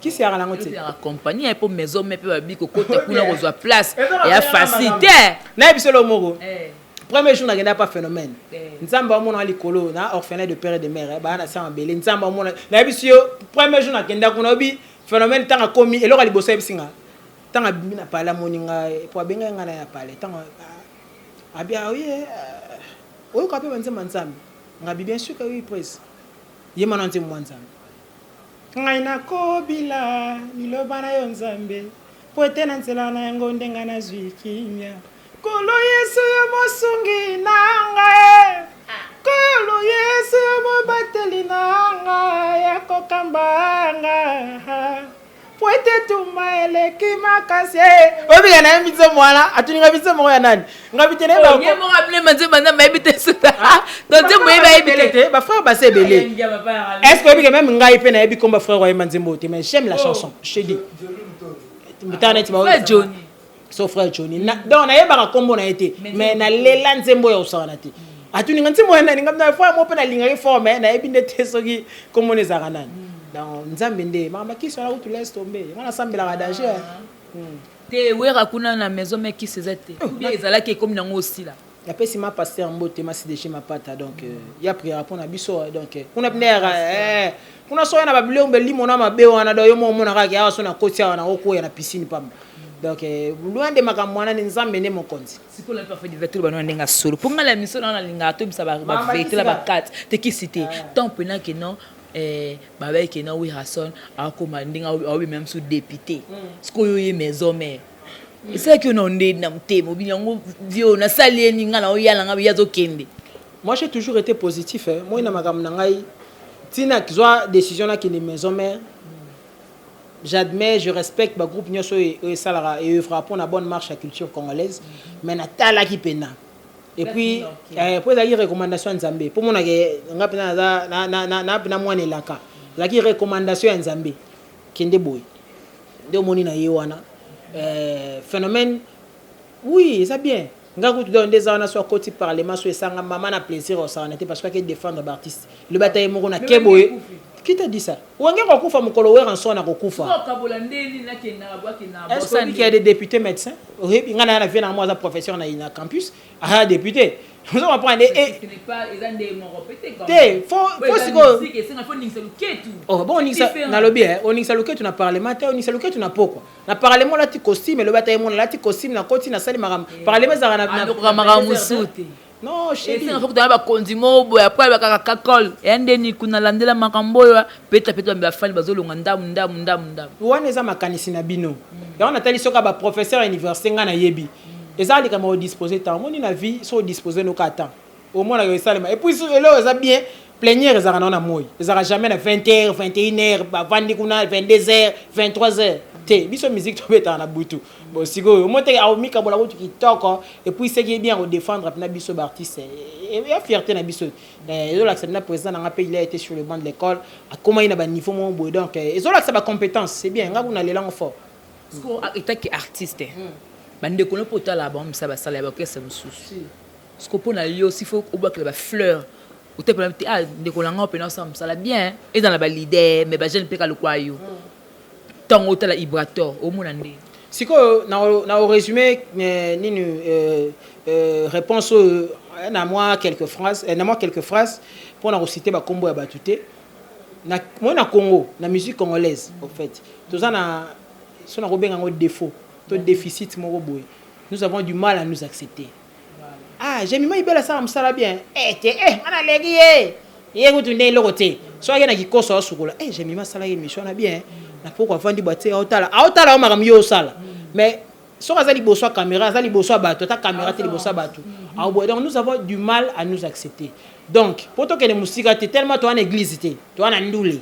Speaker 1: kisi yaka nango te
Speaker 2: compagnie ya mpo maison me mpe babi kokota kuna kozwa place ya facile te
Speaker 1: nayebi solo moko eh. premier jour nakenda pa phénomène eh. nzambe amona likolo na orphelin de père et de mère eh, baya na sa mabele nzambe amona nayebisi yo premier jour nakenda kuna oyebi phénomène ntango akomi eloko ya liboso ayebisi nga ntango abimi na pale amoni ngai po abengai ngai na ya pale ntango Abi ah oui eh, oyoka pe ba nzembo ya Nzambe? Ngabi bien sûr que oui pres. Yemba na nzembo mwa Nzambe. Ngai nakobila liloba na yo Nzambe, po ete na nzela na yango nde ngai nazwi kimia. Nkolo Yesu yo mosungi na ngai, Nkolo Yesu yo mobateli na ngai, akokamba ngai. Po ete etumba eleki makasi eh. Obika na yembi nzembo wana atuni nga nzembo moko ya nani nga bi te na
Speaker 2: oh, ye moko ablema nzembo nzambe ayebi te ah. Donc nzembo yebi ayebi
Speaker 1: te te ba frère base ebele est-ce que obika même ngai pe nayebi komba frère oyemba nzembo te mais j'aime la oh. chanson je te dis. Tala neti
Speaker 2: Frère Johnny.
Speaker 1: So frère Johnny. Donc nayebaka nkombo na ye te, mais nalela nzembo ya kosakana te. Atuninga nzembo ya nani? Ngai frère mo mpe nalingaki fort, mais nayebi nde te soki nkombo na ezalaka nani. Donc Nzambe nde makambo akisi wana kutu, laisse tomber. Nga nasambelaka danger.
Speaker 2: Te, wera kuna na maison mais kisi eza te, ou bien ezalaki, ekomi nango osila.
Speaker 1: Napesi ma pasteur mbote, ma CDG Mapata. Donc ya prière mpona biso. Donc kuna pnere kuna so oya na babiloko belimo na mabe wana. Donc yo mo omona kaka awa so nakoti awa, nakokwea na piscine pamba. Donc loin de makambo wana, ni Nzambe nde mokonzi.
Speaker 2: Sikoyo parfait divertir bano na ndenge ya solo, mpo ngai na miso na nalingaka toyebisa bavérité na bakate te, kisi te. Tant mpena ke non, babai ke non, Werrason akoma ndenge aobima mosu député. Sikoyo ye maison mère esalaki yo na nde na motema obini yango vio nasali ye ni ngai na oya na ngai ye azokende.
Speaker 1: Moi, j'ai toujours été positif, hein. Moi, na makambo na ngai, ntina zwa décision nakende maison mère, j'admets, je respecte bagroupe nyonso oyo esalaka, eœuvraka mpo na bonne marche ya culture congolaise, mais natalaki mpena. Et puis po ezalaki recommandation ya Nzambe, mpo monake nga mpena naza na mpena mwana elaka. Ezalaki recommandation ya Nzambe, kende boye nde omoni na ye wana. Phénomène, oui, eza bien. Nga kutu donc nde eza wana, so akoti parlement, so esanga mama na plaisir osakana te, parce que ake défendre baartiste, lobi ata ye moko na ke boye. Qui t'a dit ça? Wenge kokufa mokolo Werrason na kokufa. Est-ce qu'il y a des députés médecins? Oyebi nga na vie na moi, aza professeur na campus, aza député, ozo comprendre te. Faut sikoyo, oh bon, oningisa, nalobi oningisa loketu na parlement te, oningisa loketu na pokwa na parlement. Olati costume, elobi ata ye mona alati costume, nakoti, nasali makambo. Parlement ezalaka
Speaker 2: na makambo mosusu te.
Speaker 1: Non, chéri.
Speaker 2: Esenga fo kutana bakonzi moko boye, après bakaka kakol eya ndeni kuna landela makambo oyo peta peta, bafani bazolonga ndamu ndamu ndamu ndamu.
Speaker 1: Wana eza makanisi na bino. Yango natali soki baprofesseur ya université, ngai nayebi eza likambo odispose temps. Omoni na vie, so odispose noka temps, omonaka esalema. Et puis eloko eza bien, plénière ezalaka nao na moi, ezalaka jamais na 20 heures, 21 heures, bavandi kuna 22 heures, 23 heures te. Biso musique tobetaka na butu. Bon, sikoyo omo te aomikabola kutu kitoko. Et puis ce qui est bien, kodéfendre mpena biso baartiste ya fierté na biso, ezolakisa mpena président nanga mpe, il a été sur le banc de l'école, akomaki na baniveau moko boye. Donc ezolakisa bacompétence, c'est bien. Nga kuna lelango fort.
Speaker 2: Etaki artiste, bandeko no mpo otala bango misala basala ya baorchestre mosusu. Siko mpo na yo, si faut obwakela bafleur, otepela te, ah ndeko na nga mpena osala mosala bien, eza na baleader, mais bajeune mpe kalokwa yo. Ntango otala Ibrator, omona nde
Speaker 1: Sikoyo na orésumé nini réponse oyo na mwa quelques phrases, na mwa quelques phrases mpona kociter bakombo ya bato te. Moi na Congo, na musique congolaise, en fait toza na so na kobenga yango défaut to déficit moko boye: nous avons du mal à nous accepter. Ah, Jemima Ibele asala mosala bien te, nga naleki ye, ye kutu nde eloko te. So ake na kikoso, aosukola, Jemima asalaki émission na bien na poko, avandi bwa te, aotala, aotala o makambo ye osala. Mais soki aza liboso ya caméra, aza liboso ya bato, ata caméra te, liboso ya bato aoboye. Donc nous avons du mal à nous accepter. Donc po tokende mosika te, tellement toza na église te, toza na ndule.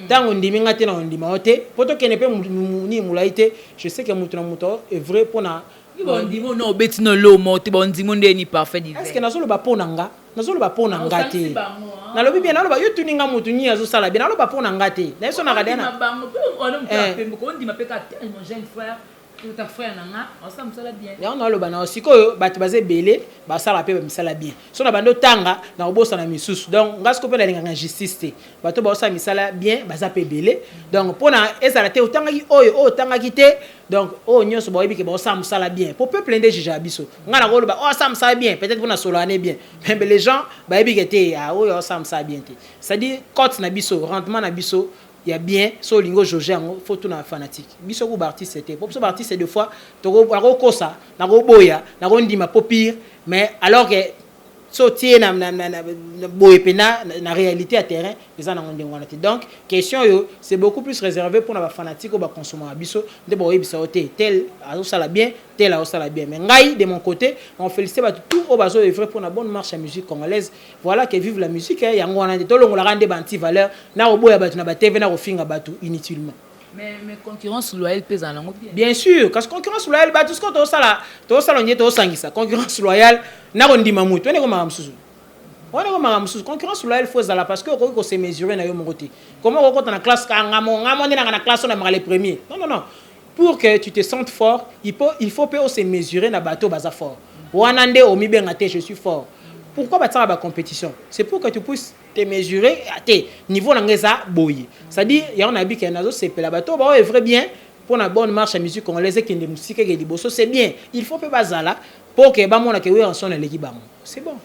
Speaker 1: Ntango ondimi nga te, na ondima yo te. Po tokende mpe nini molai te, je sais que moto na moto est vrai mpona
Speaker 2: Bandimo no obeti no lomo te, bandimo ndeni parfait.
Speaker 1: Est ce que nazoloba mpo na nga? Nazoloba mpo na nga te. Nalobi bien, naloba yo tuni nga motu nini azosala bien, naloba mpo na nga te. Naye so naka dena.
Speaker 2: Ondima mpe ka mon jeune frère, ta frère na nga osala mosala bien.
Speaker 1: Yango naloba na sikoyo, bato baza ebele, basala mpe bamisala bien. So na bando otanga na kobosana misusu. Donc nga sikoyo mpe nalingaka justice te. Bato baosala misala bien baza mpe ebele. Donc mpona ezala te otangaki oyo, oyo otangaki te. Donc oyo nyonso baoyebi ke baosala mosala bien, po peuple nde juge ya biso. Nga na koloba oyo asala mosala bien, peut-être mpona solo ane bien, mais les gens bayebi ke te, oyo asala mosala bien te. C'est-à-dire cote na biso, rendement na biso ya bien, so olingi ojauge yango, faut tuna fanatique. Biso ku baartiste te, po biso baartiste des fois nakokosa, nakoboya, nakondima po pire. Mais alors que so tie na boye mpena na réalité ya terrain, eza nango ndenge wana te. Donc question oyo, c'est beaucoup plus réservé mpona bafanatique oyo baconsommaka biso nde bakoyebisa yo te tel azosala bien, tel azosala bien. Mais ngai, de mon côté, on félicite bato tout oyo bazo œuvrer mpona bonne marche ya musique congolaise. Voilà, que vive la musique. Yango wana nde tolongolaka nde baanti valeur na koboya bato na batv, na kofinga bato inutilement.
Speaker 2: Mais concurrence loyale mpe ezala nango
Speaker 1: bien. Bien sûr, kasi concurrence loyale, bato sikoyo tozosala nde tozosangisa concurrence loyale na kondima motu wana, ekomaka mosusu wana, ekomaka mosusu. Concurrence loyale faut ezala, parce que okoki kose mesurer na yo moko te. Comment okokota na classe ka ngamo ngamo nde nanga na classe oyo namaka le premier? Non, non, non. Pour que tu te sentes fort, il faut mpe ose mesurer na bato baza fort. Wana nde omibenga te je suis fort. Pourquoi batiaka bacompétition? C'est pour que tu puisses te mesurer te niveau na ngai eza boye. C'est-à-dire, yango nayebi ke nazosepela bato baoyo vrai bien mpo na bonne marche ya musique congolaise, ekende mosika, eke liboso. C'est bien, il faut mpe bazala mpo ke bamona ke Werrason eleki bango, c'est bon.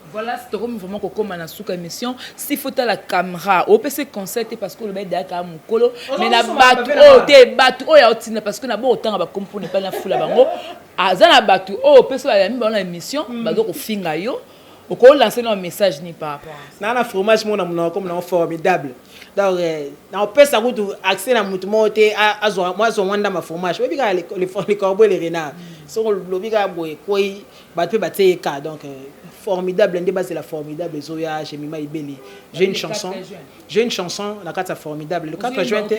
Speaker 2: Voilà, tokomi vraiment kokóma na suka émission. S'il faut tala caméra, opesa conseil te, parce que oloba edayaka mokolo, mais na bato oyo te, bato oyo aotinda, parce que na bo otanga bakompone epai na fula bango, aza na bato oyo opesa bayami bango na émission, bazo kofinga yo. Okolancer na message ni par rapport à
Speaker 1: ça? Na fromage moko na monoko comme nango formidable. Donc naopesa kutu accès na motu moko te azwa mwa ndamba fromage. Oyebi kaka le corbeau et le renard, soki olobi kaka boye ekwei, bato mpe batie ye ka. Donc formidable nde bazela, formidable ezoya. Jemima Ibele, j'ai une chanson, j'ai une chanson na kati ya formidable le 4 juin. Te,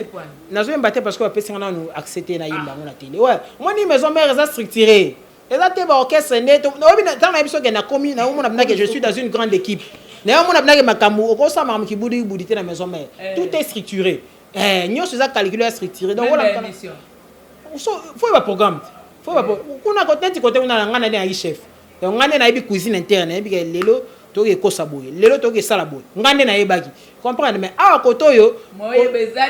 Speaker 1: nazoyemba te parce que bapesi nga nanu accès te nayemba yango na télé. Ouais, omoni, maison mère eza structuré, eza te baorchestre nde oyebi. Ntango nayebi soki nakomi, naomona mpena ke je suis dans une grande équipe. Nayomona mpena ke makambo okosala makambo kibudi kibudi te na maison mère. Tout est structuré, nyonso eza calculé, ya structuré. Donc faut yeba programme te, faut yeba kuna neti kote kuna na ngai nde nayi chef. Donc ngai nde nayebi cuisine interne, nayebi ke lelo tokoki ekosa boye, lelo tokoki esala boye, ngai nde nayebaki comprendre. Mais awa kote oyo, donc oza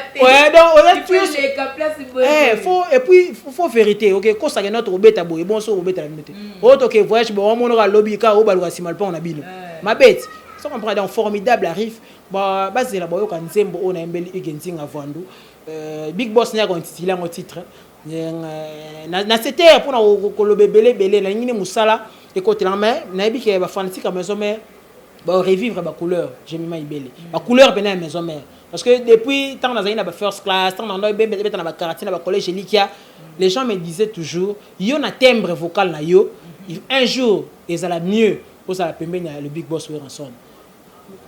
Speaker 1: faut, et puis faut vérité, ok, ekosaka no tokobeta boye, bon, so okobetela bino te oyo toke voyage bo omonaka lobi kaka oyo baluka nsima lupango na bino mabe ti so comprendre. Donc formidable arrive, bazela, bayoka nzembo oyo nayembeli Hugue Nzinga Vandu, Big Boss nde akointitule yango titre na sete mpona koloba ebele ebele. Nalingi nde mosala ekotelanga, mais nayebi ke bafanatique ya maison mère barevivre bacouleur Jemima Ibele, bacouleur pene ya maison mère, parce que depuis ntango nazali na ba first class, ntango nando ebeta na baquartier, na bacollège Elikia, les gens me disaient toujours: yo na timbre vocal na yo, un jour ezala mieux ozala pembeni ya le big boss Werrason.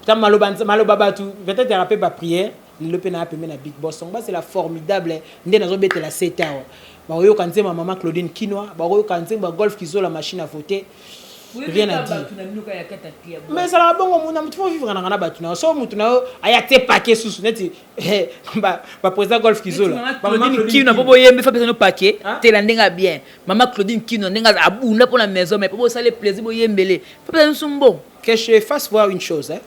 Speaker 1: Ta maloba, maloba bato peut-être yaka mpe baprière. Lelo mpe naya pembeni na big boss. Donc basela formidable nde nazobetela sete awa, bakoyoka nzembo ya mama Claudine Kinwa, bakoyoka nzembo ya Golf Kizola, machine à voter. Rien à dire, mais ezalaka bongo. Muna mutu faut vivre nanga na bato na yo. So mutu na yo aya te pake susu neti baprésident Golf Kizola.
Speaker 2: Claudine Kino, mpo boyembi fa pesa no pake tela ndenge ya bien. Mama Claudine Kino, ndenge abunda mpona maison, mais mpo bosala plaisir, boyembele fa pesa nyonso mbongo.
Speaker 1: Que je fasse voir une chose, hein.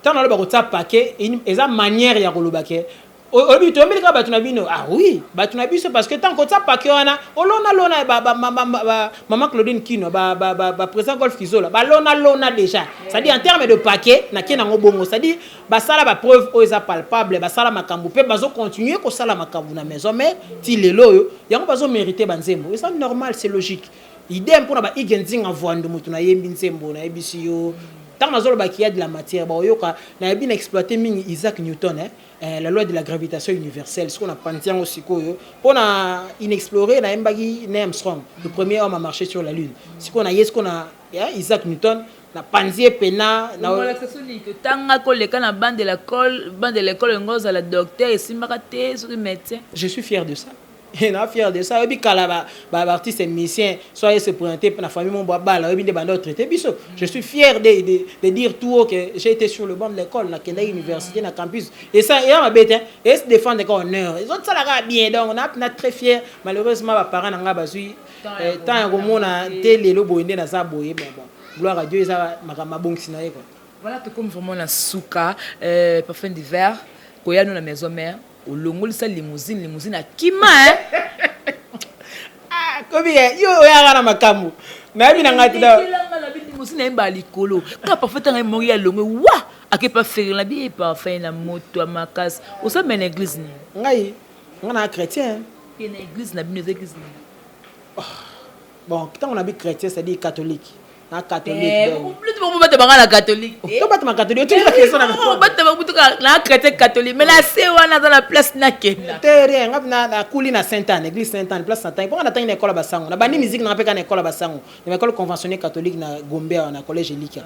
Speaker 1: Ntango naloba kotia pake, eza manière ya koloba ke olobi toyembeli kaka bato na bino. Ah oui, bato na biso, parce que ntango kotia pake wana, olonalona mama Claudine Kino, baprésident Golf Kizola, balonalona déjà, c'est-à-dire en terme de paquet nakie nango bongo, c'est-à-dire basala bapreuve oyo eza palpable, basala makambo mpe bazocontinue kosala makambo na maison. Mais ti lelo oyo yango bazomérite banzembo, eza normal, c'est logique. Idem mpona baige Nzinga Vwando, moto nayembi nzembo, nayebisi yo ntango nazolobaki ya de la matière, baoyoka. Nayebi na exploité mingi Isaac Newton, hein, la loi de la gravitation universelle. Sikoyo napanzi yango sikoyo mpona inexploré. Nayembaki Neil Armstrong, le premier homme à marcher sur la lune. Sikoyo naye sikoyo na Isaac Newton, napanzi ye pena.
Speaker 2: Tanga koleka na banc de l'école, banc de l'école yango ozala docteur esimbaka te, soki médecin.
Speaker 1: Je suis fier de ça, na fier de ça. Oyebi kala baartiste musicien so aye se présenter na famille mo bala, oyebi nde banda otraité biso. Je suis fier de dire tout haut que j'ai été sur le banc de l'école, nakendaki université na campus et ça eya mabe te, et se défendre ka honneur ezosalaka bien. Donc na très fier. Malheureusement baparent na nga bazwi temps ya komona te lelo boye nde naza boye. Mais bon, gloire à Dieu, eza makambo mabongisi na ye quoi.
Speaker 2: Voilà, tokomi vraiment na suka. Parfum d'hiver koya no na maison mère, olongolisa limousine, limousine akima.
Speaker 1: Kobi yo oyaka na makambo nayebi na ngai te.
Speaker 2: Limousine ayemba likolo kaka parfum ntango ye moko ya longwe wa akepa fere na bi parfum na moto ya makasi. Osambela na église nini?
Speaker 1: Ngai, ngai na chrétien.
Speaker 2: Te, na église na bino eza église nini?
Speaker 1: Bon, ntango nabi chrétien, c'est-à-dire catholique, na catholique.
Speaker 2: Bata banga na catholique.
Speaker 1: Tobatama catholique, otuni question na
Speaker 2: Bata babutuka na chrétien catholique, mais na se wana aza na place nakenda.
Speaker 1: Te, rien. Nga nakuli na Sainte Anne, église Sainte Anne, place Sainte Anne, mponga natangi na école ya basango. Nabandi musique nanga mpe kaka na école ya basango, na école conventionnée catholique na Gombe awa, na collège Elikia.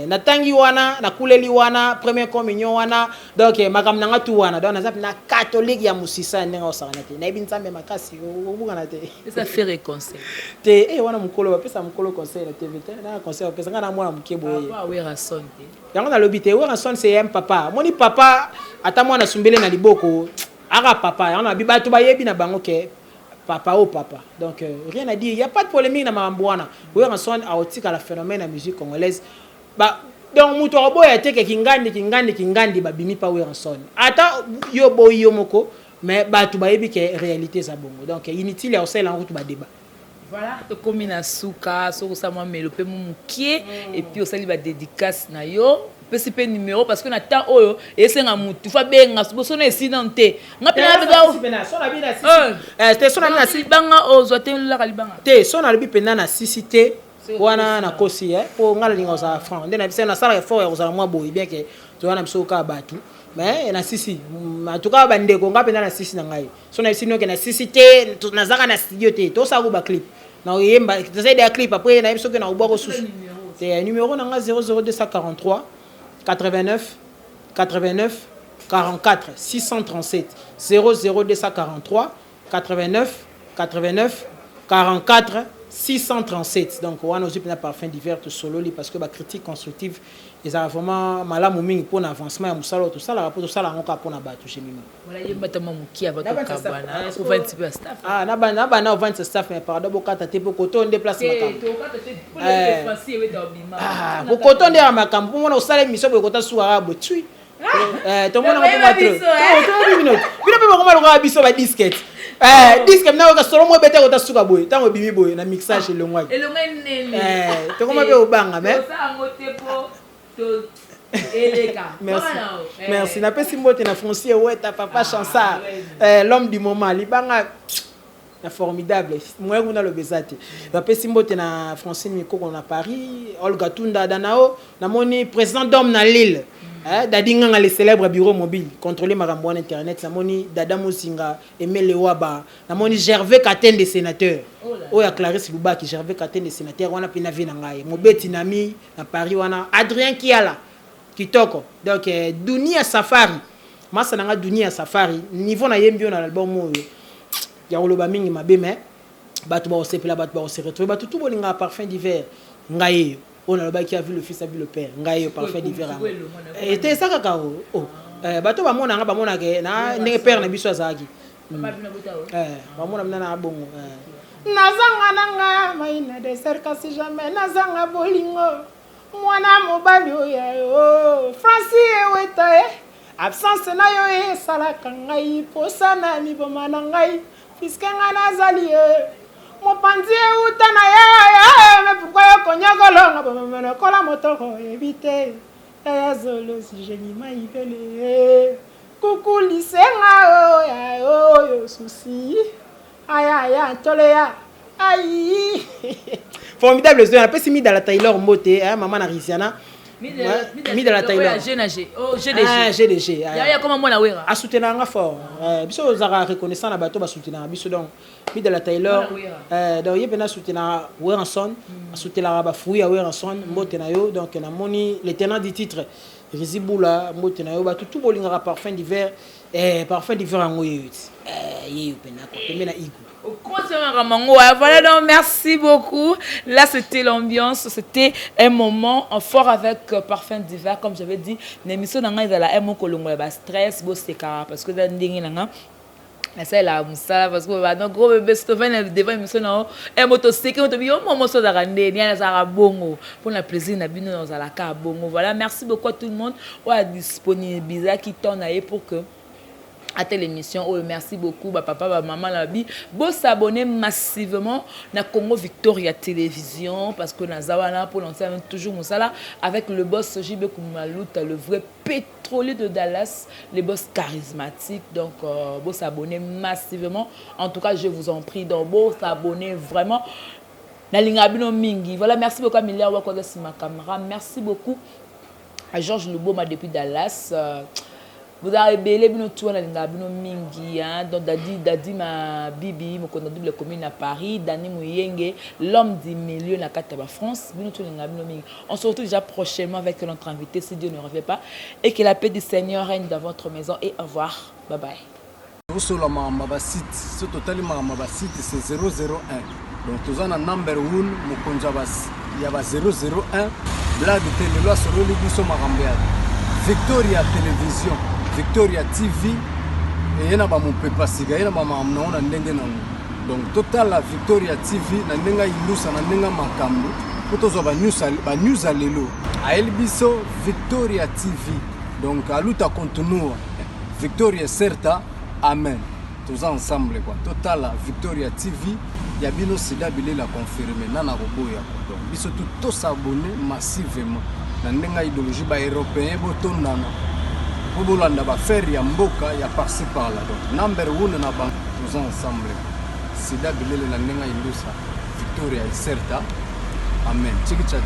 Speaker 1: Natangi wana, nakuleli wana, première communion wana. Donc makambo nanga tu wana. Donc naza na catholique ya mosisa ndenge osakana te. Nayebi Nzambe makasi, obukana te.
Speaker 2: Eza faire conseil.
Speaker 1: Te, wana mokolo bapesa mokolo conseil na TV te. Na conseil bapesa nga na mwana moke boye.
Speaker 2: Werrason te.
Speaker 1: Yango nalobi te. Werrason, c'est un papa. Moni papa, ata mwana asumbele na liboko aka papa. Yango nabi bato bayebi na bango ke Papa o papa. Donc rien à dire, il y a pas de polemique na makambo wana. Werrason aotikala phénomène ya musique congolaise. Ba donc mutu akoboya te ke kingandi kingandi kingandi babimi pa Werrason. Ata yo boyi yo moko, mais batu bayebi ke réalité eza bongo. Donc inutile ya kosalela yango kutu ba débat.
Speaker 2: Voilà, tokomi na suka, soki osala mwa melo mpe mo mokie, et puis osali ba dédicace na yo, opesi mpe numéro, parce que na temps oyo esenga mutu fa benga boso na esili nanu te. Nga mpe
Speaker 1: na
Speaker 2: libanga ozwa te, lolaka libanga
Speaker 1: te. So nalobi mpenza na sisi te wana, nakosi mpo nga nalinga kozala franc nde na biso. Nasalaka effort ya kozala mwa boye, bien ke toza na biso kaka bato, mais na sisi, en tout cas bandeko, nga mpenza na sisi na ngai. So na bisi noke na sisi te, nazaka na studio te, tosala ko baclip, nakoyemba, tosali deya clip, après nayebi soki nakobwaka susu te. Numéro na nga 00243 89 89 44 637, 00243 89 89 44 637. Donc wana ozwi mpena Parfum d'Hiver, tosololi, parce que bacritique constructive ezalaka vraiment malamu mingi mpona avancement ya mosala oyo tosalaka, mpo tosala yango kaka mpona bato, Jemima.
Speaker 2: Yembata mwa mokie ava tokabwana, ovandisi mpe ya staff.
Speaker 1: Nabanda ovandisa staff, mais pardon, bokata te, mpo koto nde place makambo, po koto nde ya makambo, mpo mona osala émission boye, kota sukaka boye tui. Tomonaka mpo bino bino mpe bakoma lokola biso badisque, disque mina oyoka solo mo ebete, kota suka boye, ntango ebimi boye na mixage, elongwaki, tokoma mpe obanga.
Speaker 2: Mais
Speaker 1: merci, merci. Napesi mbote na Foncier Weta, papa Chansard, l'homme du moment, libanga na formidable moyen kuna loba eza te. Bapesi mbote na Francine Mikoko na Paris, Olga Tunda Danao, namoni président d'homme na Lille, Dadi Nganga, le célèbre bureau mobile, contrôler makambo wana internet, namoni Dada Mosinga Emele Waba, namoni Gervais Katende, sénateur oyo ya Clarisse Lubaki, Gervais Katende, sénateur wana mpe na vie na ngai, mobeti nami na Paris wana, Adrien Kiala kitoko. Donc Dunia Safari, masa na nga Dunia Safari, niveau nayembi yo na album oyo ya koloba mingi mabe, mais bato bakosepela, bato bakose retrouver, bato tu bolingaka Parfum d'Hiver. Ngai eyo oyo nalobaki, a vu le fils, a vu le père. Ngai eyo Parfum d'Hiver yango ete eza kaka o bato bamonanga, bamonaka na ndenge père na biso azalaki, bamona mina na bongo. Nazanga nanga mai na dessert, kasi jamais nazanga bolingo. Mwana mobali oyo yo Franci Eweta, e absence na yo esalaka ngai posa na miboma na ngai, puisque ngai nazali ye mopanzi euta na ye. Mais pourquoi yo konyokolonga bomema lokola motoko oyebi te yaya zolosi Jemima Ibele kukulisenga oyo oyo susi aya ntoleya ai formidable zo. Napesi Midala Taylor mbote, mama na Risiana, Midala Taylor.
Speaker 2: GDG.
Speaker 1: Asoutenaka nga fort. Biso ozalaka reconnaissant na bato basoutenaka biso. Donc Midala Taylor, donc ye mpena asoutenaka Werrason, asoutenaka bafruit ya Werrason, mbote na yo. Donc namoni le tenant du titre, Rizi Bula, mbote na yo. Bato tu bolingaka Parfum d'Hiver, Parfum d'Hiver yango yeyo ti yeyo mpena pembe na Igo.
Speaker 2: Voilà, donc merci beaucoup. Là, c'était l'ambiance, c'était un moment fort avec Parfum d'Hiver, comme j'avais dit. L'émission na ngai ezala un mot kolongola ba stress, boseka, parce que ndenge na nga nasalela mosala, parce que bano gros bébé soki devant émission na yo e moto oseki, moto yo momo so ozalaka ndeni ya nazalaka bongo mpona plaisir na bino, nazalaka bongo. Voilà, merci beaucoup à tout le monde oyo adisponibilisaki temps na ye pour que à l'émission oyo. Merci beaucoup ba papa, ba maman na bi bo s'abonner massivement na Congo Victoria Télévision, parce que naza wana pour lancer toujours mosala avec le boss JB Kumaluta, le vrai pétrolier de Dallas, le boss charismatique. Donc bo s'abonner massivement, en tout cas je vous en prie, donc bo s'abonner vraiment, nalinga bino mingi. Voilà, merci beaucoup à Miller Wakoza sima caméra, merci beaucoup à Georges Luboma depuis Dallas. Vous avez ebele, bino tu wana, lingaka bino mingi, hein. Donc Dadi Dadi ma bibi, mokonzi double commune à Paris, Dani Muyenge, l'homme du milieu na kati ya France, bino tu lingaka bino mingi. On se retrouve déjà prochainement avec notre invité, si Dieu ne revient pas, et que la paix du Seigneur règne dans votre maison, et au revoir, bye bye.
Speaker 3: Tosola makambo ya basite. So totali makambo ya basite, c'est 001. Donc toza na number 1, mokonzi ya ba 001, blague te. Lelo asololi biso makambo ya Victoria Télévision, Victoria TV, eye na bamopepa sika, ye na bamakambo nango na ndenge nango. Donc totala Victoria TV na ndenge indusa, na ndenge makambo, mpo tozwa banews ya lelo. Ayeli biso Victoria TV. Donc a luta continua, victoria certa, amen. Toza ensemble quoi. Totala Victoria TV ya bino. Sida bilela confirme nana koboya. Donc biso tu tos'abonner massivement na ndenge ya idéologie. Baeuropéen botondana mpo bolanda baaffaire ya mboka ya par-ci par-là. Donc number one na bango, toza ensemble. Sida bilele na ndenge ya indusa, victoria certa, amen. Chikicha.